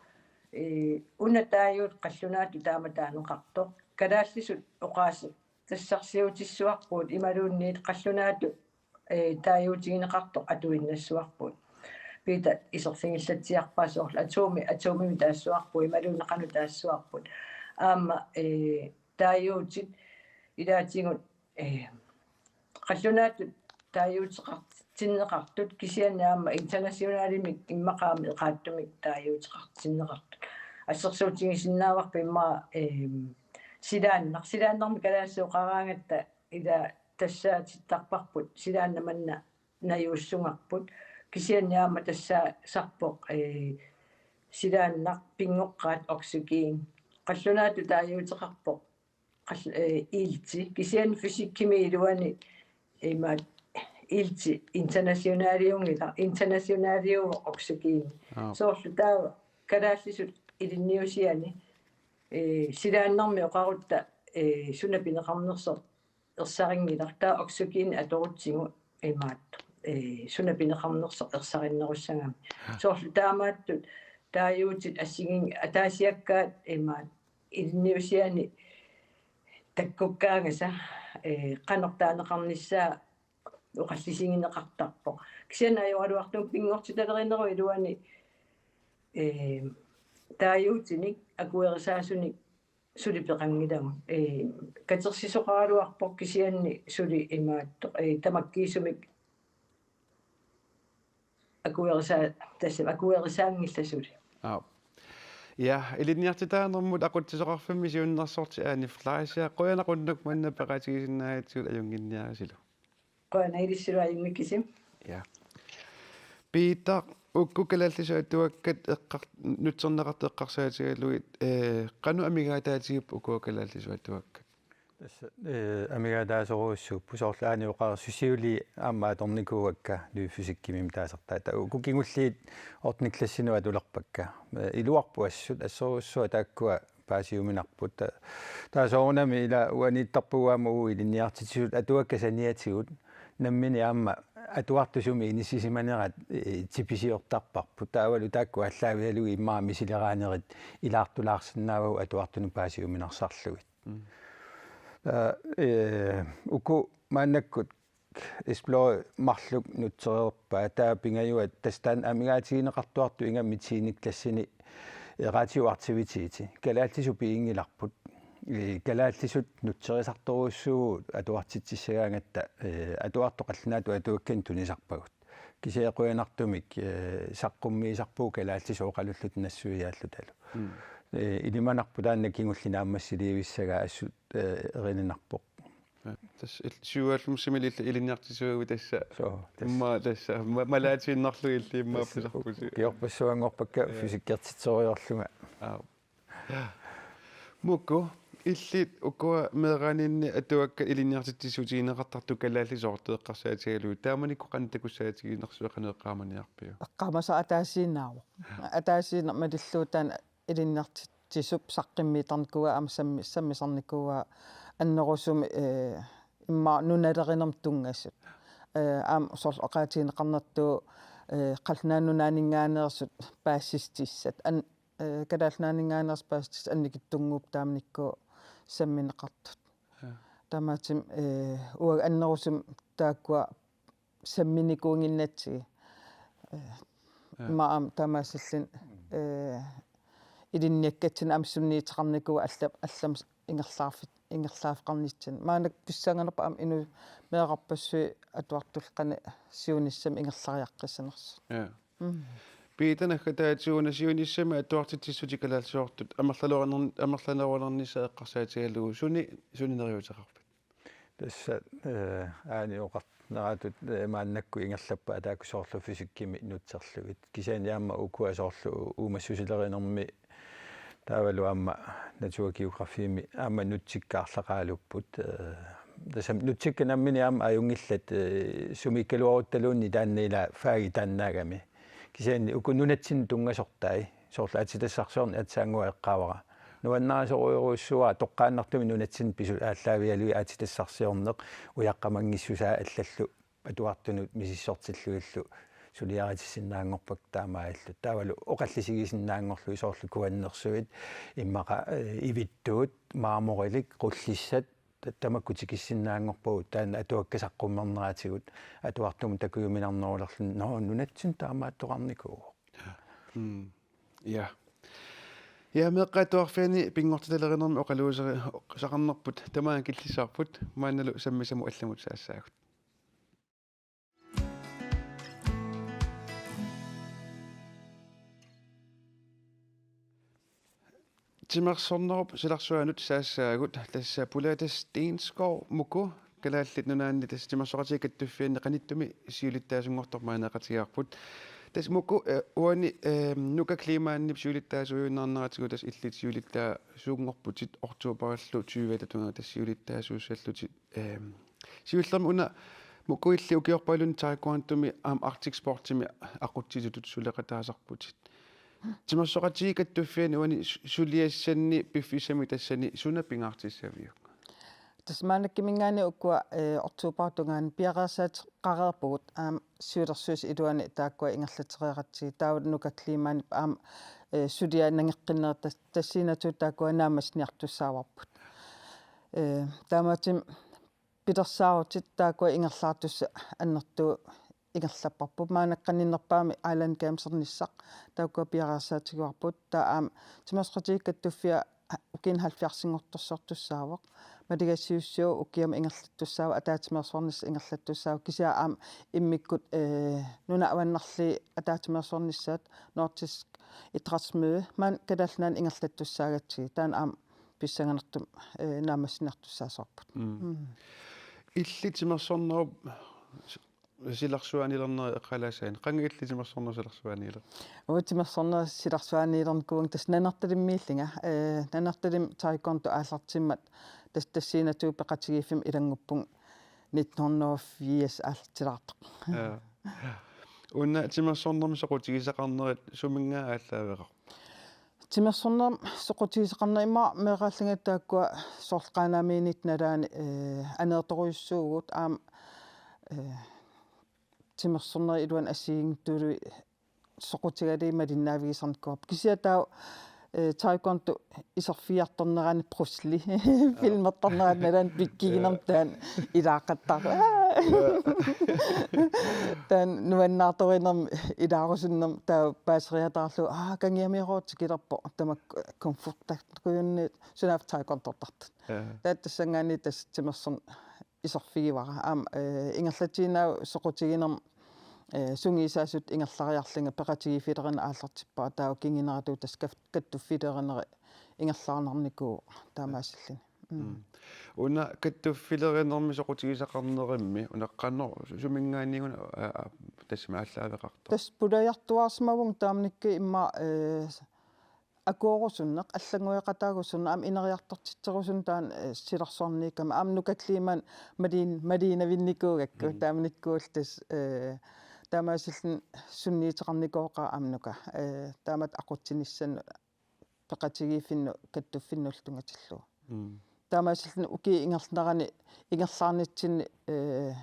eh, una taaguut qallunaatut taama taaneqartoq. Kalaallisut oqaaseq tassarsiutissuarpugut imaluunniit qallunaatut, eh, taaguutigineqartoq atuinnassuarput. Piita iserfigillatsiarpaa soorlu atomi, atomimik taassuarput imaluunniit qanoq taassuarput. Aamma, eh, taaguutit ilaatigut, eh, qallunaatut taaguuteqartinneqartut kisianni aamma internationalimik immaqa aamma eqaattumik taaguuteqartinneqartut. Assersuutigisinnaavarput immaqa, eh, silaannaq, silaannarmi kalaallisut oqaraangatta ila tassaatittarparput silaannaq manna najuussugarput. Kisianni aamma tassaasarpoq, eh, silaannaq pinngoqqaat oxygen. Qallunaatut taaguuteqarpoq qall-, eh, ilti. Kisianni fysikkimi iluani imaat ilti internationaliunngilaq, internationaliuvoq oxygen. Aap. Soorlu taava kalaallisut ilinniusiani, eh, silaannarmi oqarutta, eh, suna pineqarnersoq ersarinngilaq, taava oxygen atorutsigu imaattoq, eh, suna pineqarnersoq ersarinnerussagami. Aa. Soorlu taamaattut taaguutit assigin-, ataasiakkaat imaat ilinniusiani takkukkaangasa, eh, qanoq taaneqarnissaa oqallisigineqartarpoq. Kisianni ajoraluartumik pinngortitalerinerup iluani, eh, taaguutinik akuerisaasunik suli peqanngilagut. Eh, katersisoqaraluarpoq kisianni suli imaattoq, eh, tamakkiisumik akuerisa-, tassami akuerisaanngillat suli. Aap. Ja, ilinniartitaanermut aqutsisoqarfimmi siunnersorti Ane Fleischer, qujanaq unnuk manna peqatigisinnaagatsigut, ajunnginniarisilu. Qujanaq ilissilu, ajunngikkisi. Ja. Piitaq, uku kalaallisut atuakkat eqqar-, nutserneqartut eqqarsaatigalugit, eh, qanoq amigaataatigipput ukua kalaallisut atuakkat? Tassa, eh, amigaataasorujussuupput, soorlu Aani oqarsimasoq siulliit aamma atornikuuakka Ny Fysik-imi taasartaata. Uku kingulliit ottende klassinut atulerpakka. Eh, iluarput assut, assorujussuaq taakkua paasiuminarput. Ta-, taava soorunami ila uaniittarpugut aamma uagut ilinniartitsisut atuakkat saniatigut. Nammineq aamma atuartut sumi inissisimanerat, eh, tipisiortarparput. Taavalu taakku aallaavigalugit immaqa misileraanerit ilaartulaarsinnaavagut atuartunut paasiuminarsarlugit. Mm. Aa, eh, uku maannakkut Explore marluk nutsereerpaat, taava pingajuat tassa taanna amigaatigineqartuartut ingammik tiende klassini, eh, radioaktivitetit. Kalaallisut piginngilarput. Eh, kalaallisut nutserisartorujussuuvugut atuartitsissagaangatta, eh, atuartut qallunaatut atuakkanik tunisarpagut. Kisianni qujanartumik, eh, saqqummiisarpugut kalaallisut oqalullutik nassuiaallutalu. Mm. Eh, ilimanarpoq taanna kingulleq naammassiliivissagaa assut, eh, erininarpoq. Ja, tassa il-, syvoghalvfemsimi illit ilinniartitsisuuvutit tassa. Soo, tassa. Immaqa tassa ma-, malaatiinnarlugit illit immaqa tassa pisarpusi. Ukiorpassuanngorpakka. Ja. Fysikkertitsisoriarlunga. Aap. Muku, illit ukua meeraaninni atuakkat ilinniartitsissutigineqartartut kalaallisut eqqarsaatigalugit. Taamanikkut qanoq takussaatiginersusi, qanoq eqqaamaniarpiuk? Eqqaamasara ataasiinnaavoq. Ja. Ataasiinnaq malillugu taanna ilinniartitsisup saqqummiittarnikuuaa aamma sammi-, sammisarnikuuaa annerusumik, eh, immaqa nunalerinermut tunngasut. Eh, aamma soorlu oqaatigineqarnertut, eh, Qallunaat Nunaanninngaanneersut paasissutissat. An-, eh, Kalaallit Nunaanninngaanneersut paasissutissat annikitsunnguupput taamanikkut sammineqartut. Ja. Taamaattumik, eh, uagut annerusumik taakkua samminikuunnginnatsigit. Eh, ja. Immaqa aamma taamaasilluni, eh, ilinniakkatsinni aamma sunniuteqarnikuuaat alla-, allamik ingerlaarfit-, ingerlaaffeqarnitsinni. Maannakkut pissanganarpoq aamma inuit meerarpassuit atuartullu qanoq siunissami ingerlariaqqissanersut. Ja. Mm. Piita, naggataatigut una siunissami atuartitsissutit kalaallisoortut amerlanerulerni-, amerlanerulernissaat eqqarsaatigalugu suni, suni neriuuteqarpit? Tassa, eh, Aani oqarneratut, eh, maannakkut ingerlappaat taakku soorlu fysikkimi nutserlugit. Kisianni aamma ukua soorlu uumassusilerinermi taavalu aamma naturgeografiimi aamma nutsikkat arlaqaaluupput. Eh, tassami nutsikkat nammineq aamma ajunngillat, eh, sumiikkaluaruttaluunniit taanna ilaa fagit taannaagami. Kisianni uku nunatsinnut tunngasortai, soorlu aatsitassarsiorneq aatsaannguaq eqqaavara. Nuannarisorujussuuara toqqaannartumik nunatsinnut pisut aallaavigalugit aatsitassarsiorneq ujaqqamanngissusaa allallu atuartunut misissortillugillu suliaritissinnaanngorpakka taamaalillutik. Taavalu oqallisigisinnaanngorlugit soorlu kuannersuit immaqa, eh, ivittuut, marmorilik, qullissat, ta-, tamakku tikissinnaanngorpagut taanna atuakkat saqqummerneratigut atuartumut takujuminarnerulerluni, nå, nunatsinnut taamaattoqarnikuuvoq. Mm. Ja. Ja, meeqqat atuarfianni pinngortitalerinermi oqaluuseri-, oqaluusaqarnerput tamaanga killissavarput, maannalu sammisamut allamut saassaagut. Timersornerup silarsuanut saassaagut, tassa Pulata Steenskov, Muku, Kalaallit Nunaanni tassa Timersoqatigiit Kattuffianni qanittumi siulittaasunngortoq maaniiqatigaarput. Tassa Muku, eh, uani, eh, Nuka Kleemann-ip siulittaasuujunnaarneratigut tassa illit siulittaasuunngorputit oktoberillu tyve-ata tungaaga tassa siulittaasuussallutit. Ehm, siullermik una Muku illit ukiorpaalunni taekwondomi aamma Arctic Sportsimi aqutsisutut suleqataasarputit. Timersoqatigiit Kattuffianni uani su-, suliassanni piffissami tassani suna pingaartissaviuk? Tassa maannakkut iminngaanniit ukua, eh, oktoberip tungaanut piareersaateqareerpugut aamma siulersuisut iluanni taakkua ingerlatereeratsigit, taava Nuka Kleemann-ip aamma, eh, suliaq nangeqqinnerit tas-, tassaaginnartut taakkua naammassiniartussaavarput. Eh, taamaattumik pilersaarutit taakkua ingerlaartussat annertuut ingerlapparput. Maannakkut qaninnerpaamik Island Games-ernissaq taakkua piareersaatigivarput. Taava aamma Timersoqatigiit Kattuffiat ukiunik halvfjerdsinngortorsiortussaavoq. Maligassiuussiuup ukiamut ingerlattussaavoq, ataatsimeersuarnissaq ingerlattussaavoq. Kisianni aamma immikkut, eh, nunat avannarliit ataatsimeersuarnissaat Nordisk Idrætsmøde maani Kalaallit Nunaanni ingerlattussaagatsigit. Taanna aamma pissanganartumik, eh, naammassiniartussaasorput. Mm. Mm. Illit timersornerup silarsuanilernerit eqqalaassaanni. Qanga illit timersorneq silarsuaniler? Uanga timersorneq silarsuanilernikkuuvunga tassa Nanortalimmiillunga. Eh, Nanortalimmi taekwondo aallartimmat tassa tassaaginnarlugu peqatigiiffimmi ilannguppunga nitten hundrede og firs aallartilaartoq. Ja. Una timersornermi soqutigisaqarnerit suminngaanniit aallaaveqarput? Timersornermi soqutigisaqarneq immaqa meeraallunga taakkua soorlu Qaanaamiinit nalaani, eh, aneertorujussuuvugut aamma, eh, timersornerup iluani assigiinngitsuullugu soqutigalugit malinnaavigisarnikuuarput. Kisianni taava, eh, taekwondo iserfigiartornerani Bruce Lee filmertarnerani nalaani pikkiginermi taanna ilaaqattaarpoq. Taanna nuannaartorinermi ilaarusunnermi taava paaseriataarlugu, aa, kangiamiorootikilerpoq tamakku kung fu-rtartut kujunni sunaaffa taekwondortartut. Ja. Taava tassanngaanniit tassa timersorneq iserfigivara. Aamma, eh, ingerlatsiinnaasoq soqutiginermi, eh, sungiusaasutut ingerlariarlunga peqatigiiffilerineq aallartippara taava kinguneratigut tassa kat-, kattuffilerinerit ingerlaarnarnikuuvoq taamaasilluni. Mm. Mm. Una kattuffilerinermi soqutigisaqarnermi, una qanoq suminngaanniit una, aa, aa, tassami aallaaveqartoq? Tassa pulajartuaarsimavunga taamanikkut immaqa, eh, akuerusunneq, allanngueqataarusunneq, aamma ineriartortitserusunneq taanna, eh, silarsuarniikkama, aamma Nuka Klimaani malin-, maliinavinnikuugakku, mm, taamanikkuulluta, eh, taamaasilluni sunniuteqarnikooqaaq aamma Nuka, eh, taamatut aqutsinissamut peqatigiiffinnut kattuffinnullu tunngatillugu. Mm. Taamaasilluni ukiup ingerlanerani ingerlaarnitsinni, eh,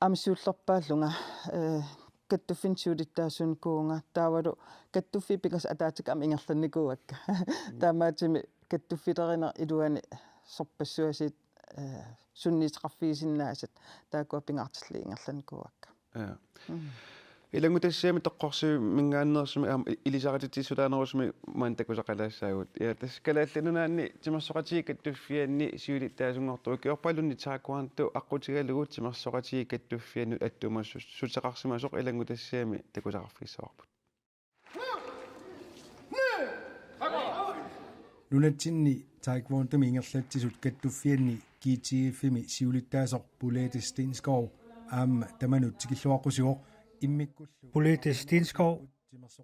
aamma siullerpaallunga, eh, kattuffinnut siulittaasuunikuuvunga taavalu kattuffiit pingasut ataatsikkut aamma ingerlannikuuakka. Mm. Taamaattumik kattuffilerinermi iluani sorpassuarnik, eh, sunniuteqarfigisinnaasat taakkua pingaartillugit ingerlannikuuakka. Ja. Mm. Ilanngutassiami toqqorsivimingaanneersumik aamma i-, ilisaritissutilaanerusumik maanna takusaqalaassaagut. Ja, tassa Kalaallit Nunaanni Timersoqatigiit Kattuffianni siulittaasunngortoq ukiorpaaluunniit taekwondo aqqutigalugu timersoqatigiit kattuffiannut attuumassuteqarsimasoq ilanngutassiami takusaqarfigissavarput. Nunatsinni taekwondomi ingerlatsisut kattuffianni G T F-imi siulittaasoq Bolette Stenskov aamma tamanut tikilluaqqusivoq immikkullu. Bolette Stenskov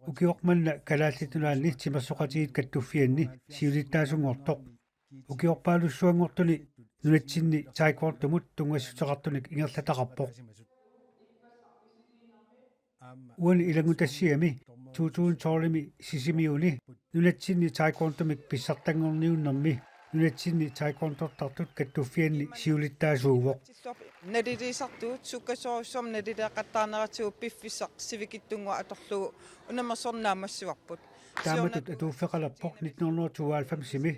ukioq manna Kalaallit Nunaanni Timersoqatigiit Kattuffianni siulittaasunngortoq. Ukiorpaalussuanngortuni nunatsinni taekwondomut tunngassuteqartunik ingerlataqarpoq. Uani ilanngutassiami to tusind tolv-imi Sisimiuni nunatsinni taekwondomik pissartanngorniunnermi nunatsinni taekwondortartut kattuffianni siulittaasuuvoq. Naliliisartugut sukkasoorujussuarmik nalileeqattaarneratigut piffissaq sivikitsunnguaq atorlugu unammersorneq naammassivarput. Taamatut atuuffeqalerpoq nitten hundrede tooghalvfems-imi.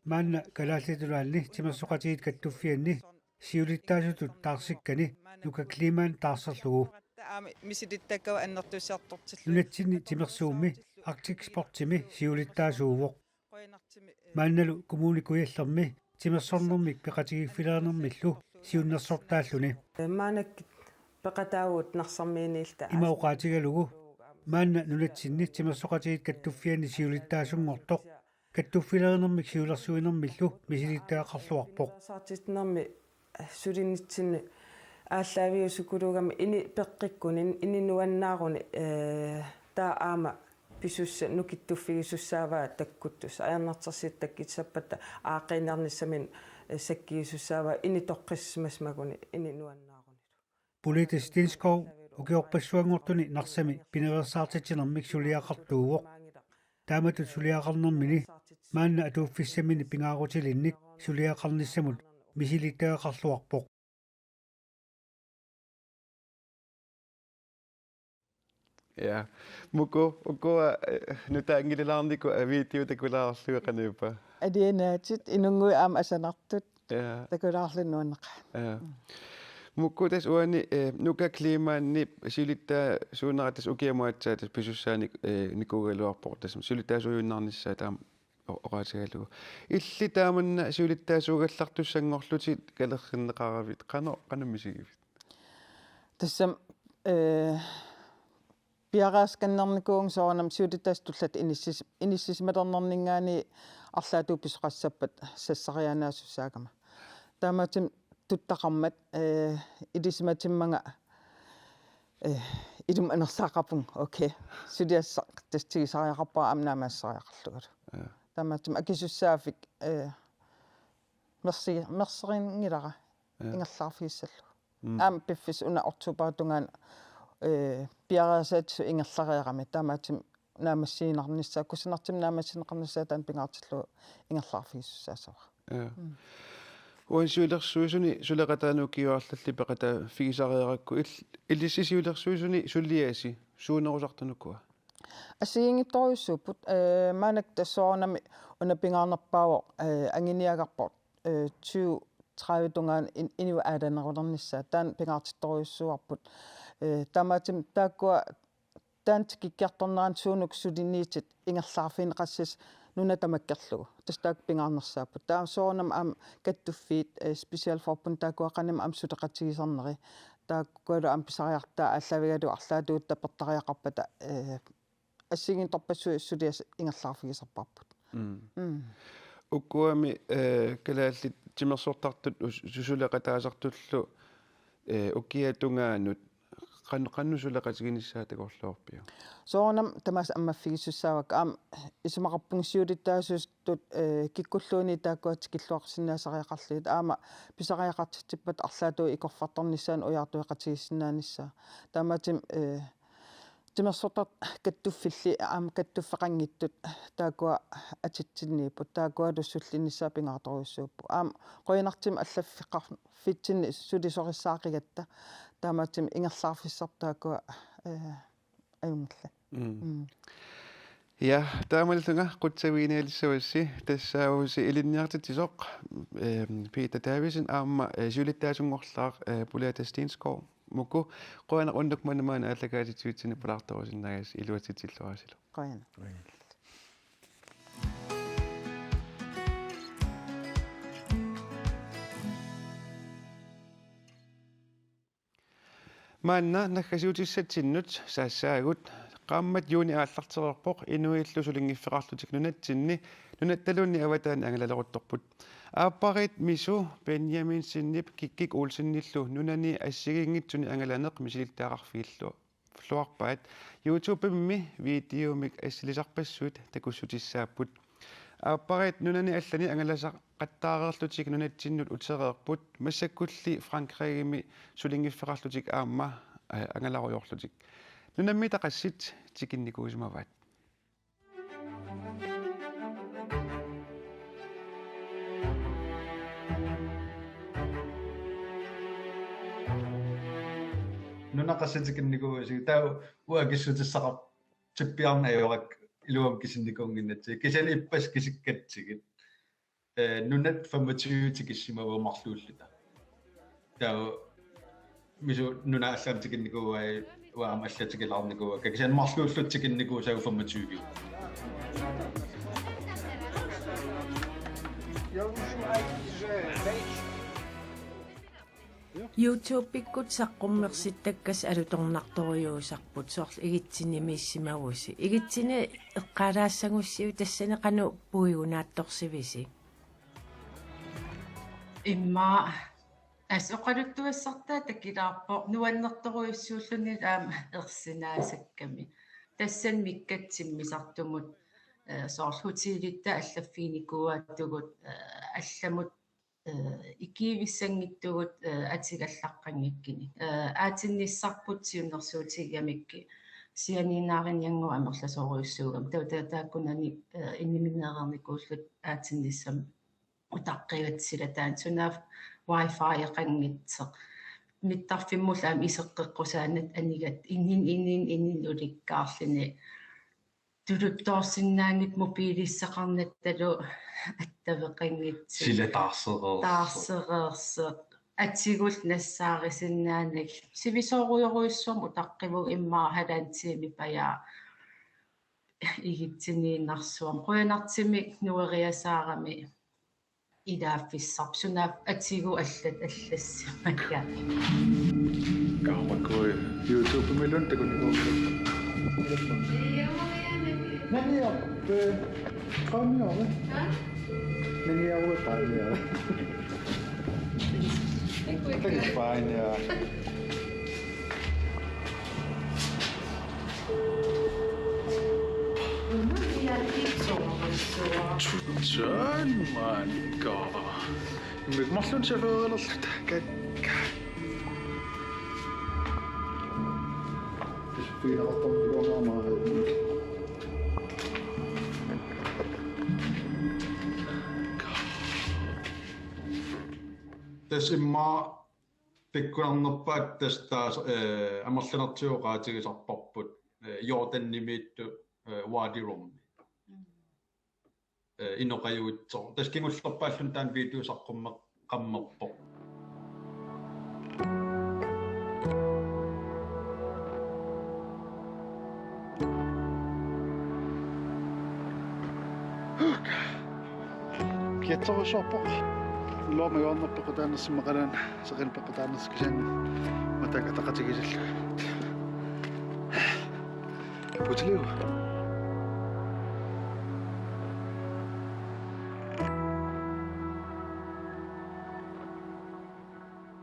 Maanna Kalaallit Nunaanni Timersoqatigiit Kattuffianni siulittaasutut taarsikkani Nuka Klimaani taarserlugu. Aamma misilittakkavut annertusiartortillugu. Nunatsinni timersuummi Arctic Sportsimi siulittaasuuvoq. Maannalu Kommune Kujallermi timersornermik peqatigiiffilerinermillu siunnersortaalluni. Maannakkut peqataavugut Narsarmiiniilluta. Ima oqaatigalugu maanna nunatsinni Timersoqatigiit Kattuffianni siulittaasunngortoq kattuffilerinermik siulersuinermillu misilittagaqarluarpoq. Saartitsinermi sulinitsinni aallaaviusukuluugami ini peqqikkunik ini nuannaaruni, eh, taava aamma pisussat nukittuffigisussaavat takkuttussat. Ajornartorsiut takkuttussaappatta aaqqiiniarnissaminut, eh, sakkiusussaavaat ini toqqissisimasimaguni ini nuannaarunilu. Bolette Stenskov ukiorpassuanngortuni Narsami pinaveersaartitsinermik suliaqartuuvoq. Taamatut suliaqarnermini maanna atuuffissamini pingaarutilinnik suliaqarnissamut misilittagaqarluarpoq. Ja. Muku, ukua, eh, nutaanngilalaarniku, eh, video takulaarlugu qanoq ippa? Alianaatit inunnguit aamma asanartut. Ja. Takulaarluni nuanneqaaq. Ja. Muku tassa uani, eh, Nuka Klimaani siulittaasuunera tassa ukiamut aatsaat tassa pisussaanik, eh, nikuugaluarpoq tassa siulittaasuujunnaarnissaa taama o-, oqaatigalugu. Illit taamanna siulittaasuugallartussanngorlutit kalerrinneqaravit qanoq, qanoq misigivit? Tassami, eh, piareersarnikuuvunga soorunami siulittaasup tullia inissis-, inissisimalernerninngaanniit arlaatigut pisoqassappat sassariaannaassussaagama. Taamaattumik tuttaqarmat, eh, ilisimatimmanga eh, ilumut anersaaqarpunga, okay. Suliassaq tassa tigusariaqarpara aamma naammassisariaqarlungalu. Ja. Taamaattumik akisussaaffik, eh, mersi-, merserinngilara. Ja. Ingerlaarfigissallugu. Mm. Aamma piffissaq una oktoberip tungaanut, eh, piareersaatissuseq ingerlareerami. Taamaattumik naammassiinnarnissaa, kusanartumik naammassineqarnissaa taanna pingaartillugu ingerlaarfigisussaassavara. Ja. Mm. Uani siulersuisuni suleqataanut ukiut arlallit peqataaffigisareerakku il-, ilissi siulersuisuni suliasi suunerusartut ukua? Assigiinngitsorujussuupput, eh, maannakkut tassa soorunami una pingaarnerpaavoq, eh, anguniagarput, eh, tyve tredive tungaanut in-, inuit aalanerulernissaat, taanna pingaartittorujussuuarput. Eh, taamaattumik taakkua taanna tikikkiartornerani suunuku suliniutit ingerlaarfigineqassasoq nuna tamakkerlugu. Tassa taakku pingaarnersaapput. Taava soorunami aamma kattuffiit, eh, specialforbund taakkua qanimut aamma suleqatigisarneri. Taakkualu aamma pisariaqartut aallavigalugit arlaatigut tapertariaqarpata, eh, assigiinngitsorpassuit suliassat ingerlaarfigisarparput. Mm. Mm. Ukkuami, eh, kalaallit timersortartut us-, su-, suleqataasartullu, eh, ukiatungaanut qan-, qanoq suleqatiginissaa takorloorpiuk? Soorunami tamaasa ammaffigisussaavakka aamma isumaqarpunga siulittaasuusut, eh, kikkulluunniit taakkua tikilluaqqusinnaasariaqarlugit aamma pisariaqartitsippata arlaatigut ikorfartornissaanut ujartueqatigiissinnaanissaa. Taamaattumik, eh, timersortartut kattuffillit aamma kattuffeqanngitsut taakkua atitsinniipput, taakkualu sullinnissaat pingaartorujussuupput. Aamma qujanartumik allaffeqarfitsinni sulisorissaaqigatta, taamaattumik ingerlaarfissarput taakkua, eh, ajunngillat. Mm. Mm. Ja, taamaalillunga qutsavigineqalissavassi tassaavusi ilinniartitsisoq, eh, Peter Davidsen aamma, eh, siulittaasunngorlaaq, eh, Pulaata Steenskov. Muku, qujanaq unnuk manna maani aallakaatitsivitsinni pulaartorusinnaagassi, iluatsitsilluarisilu. Qujanaq. Maanna naggasiutissatsinnut saassaagut. Qaammat juuni aallartereerpoq inuillu sulinngiffeqarlutik nunatsinni nunattaluunniit avataani angalaleruttorput. Aappariit Misu Benjaminsenip Kikkik Olsenillu nunani assigiinngitsuni angalaneq misilittagaqarfigilluarpaat. YouTubemi videomik assilisarpassuit takussutissaapput. Aappariit nunani allani angalasaqattaareerlutik nunatsinnut utereerput, massakkulli Frankrigimi sulinngiffeqarlutik aamma, eh, angalarujoorlutik. Nunammiit qassit tikinnikuusimavaat? Nunat qassit tikinnikuuisigut, taava uanga akissutissaqartippiarneq ajorakku iluamik kisinnikuunnginnatsigit. Kisianni ippassaq kisikkatsigu. Eh, nunat femogtyve tikissimavagut marluulluta. Taava Misu nunat allat tikinnikuuai, uanga aamma allat tikilaarnikuuakka. Kisianni marluulluta tikinnikuusagut femogtyve. YouTube-ikkut saqqummersittakkassut alutornartorujussuusarput, soorlu Igitsinimiissimavusi. Igitsinip eqqaalaassagussi tassani qanoq puigunaatsorsivisi? Immaqa, assut oqaluttuassartaa takilaarpoq, nuannertorujussuulluni aamma ersinaasakkami. Tassani mikkatsimmisartumut, eh, soorlu hotelittaa allaffiginikuuaatigut, eh, allamut, eh, ikiuissanngitsugut, eh, atugallaqqanngikkunik. Eh, aatsinnissarput siunnersuutigigamikku sianiinnaarinniannguaq amerlasoorujussuugami. Taava taakkunani, eh, inniminneereernikuulluta aatsinnissamut utaqqigatsigu, taanna sunaaffa wifi-eqanngitsoq. Mittarfimmullu aamma iseqqeqqusaannatta anigatta innin, innin, innin ulikkaarluni. Tuluttoorsinnaanngitsoq mobiilissaqarnattalu attaveqanngitsoq. Sila taarsereersoq. Taarsereersoq. Atigullu nassaarisinnaanagit. Sivisoorujorujussuarmik utaqqivugut immaqa halvanden time pajaaq Igitsiniinnarsuarmik. Qujanartumik nueriasaarami ilaaffissarput, sunaaffa atigut allat allassimagaat. Kaamakkui YouTube-imiluunniit takunikuuakka. Naniaq, eh, qaaniare. Naniarua qaaniare. Thanks, fine, yeah. Tutsaan maanka. Imik marlun saveeralerluta kakka. Piilaartorluarama. Tassa immaqa pikkunarnerpaat tassa taas, eh, amerlanertigut oqaatigisarparput, eh, Jordanimiittut, eh, Wadi Rumi. Eh, inoqajuitsoq. Tassa kingullerpaalluni taanna video saqqummeqqammerpoq. Kiatsorusuarpoq. Looma juornerpaq pequtaannersimaqalaana, seqineq pequtaannersoq kisianni mataakka ataqatigiissallugu. Putiliu.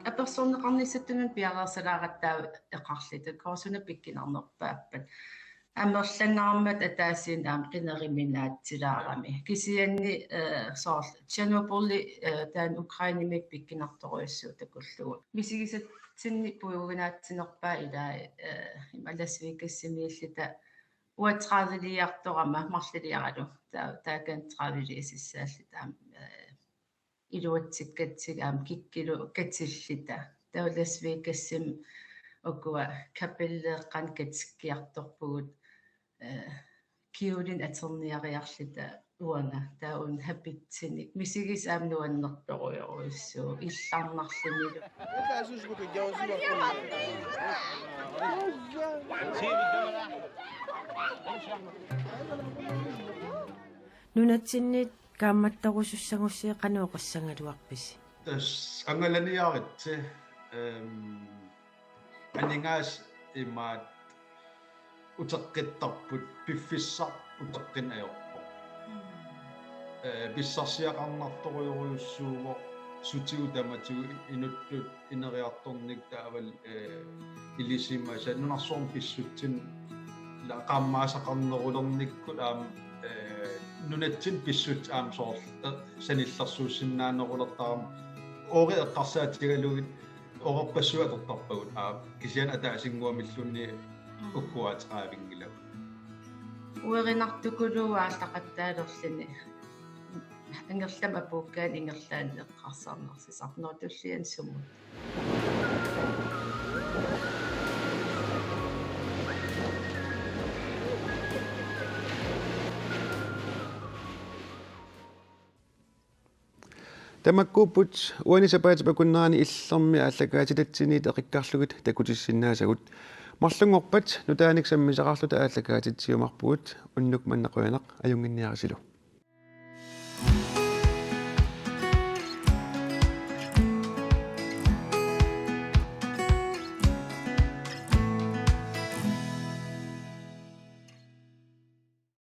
Apersorneqarnissatsinni piareersalaaratta eqarluta, korsuna pikkunarnerpaappat. Amerlangaarmat ataasiinnaq aamma qineriminaatsilaarami. Kisianni, eh, soorlu Tjernobyli, eh, taanna Ukrainemi pikkunartorujussuuvoq takullugu. Misigisatsinnik puiugunaatsinerpaat ilaa, eh, ima Las Vegasimiilluta uattredive-liartorama marluliaralu. Taa-, taakani tredive-liussaalluta aamma, eh, iluatsikkatsigu aamma kikkullu katilluta. Taava Las Vegasimi ukua kapelleeqqanik katikkiartorpugut, eh, kjolen atorniariarluta uanga, taava una habitsinik. Misigisat aamma nuannertorujorujussuuvoq, illarnarlunilu. Nunatsinniit kaammattorusussagussi qanoq oqassagaluarpisi? Tassa angalaniaritsi, ehm, aningaasat imaattoq uteqqittarput, piffissaq uteqqineq ajorpoq. Eh, pissarsiaqarnartorujorujussuuvoq sutigut tamatigut inuttut ineriartornikkut taavalu, eh, ilisimasat nunarsuarmi pissutsit ila qaammaasaqarnerulernikkut aamma, eh, nunatsinni pissutsit aamma soorlu, eh, sanillersuussinnaanerulertarami. Oori eqqarsaatigalugit oorpassuit atortarpagut, aa, kisianni ataasinnguamilluunniit ukkuaataavinngilagut. Uerinartukuluuvoq aallaqattaalerluni. Ingerlamik apuukkaanni ingerlaannaq eqqarsarnarsisarpoq, tulliani sumut. Tamakkuupput uani sapaatip akunnerani Illermi aallakaatitatsiniit eqikkarlugit takutissinnaasagut. Marlunngorpat nutaanik sammisaqarluta aallakaatitsiumaarpugut, unnuk manna qujanaq, ajunnginniarisilu.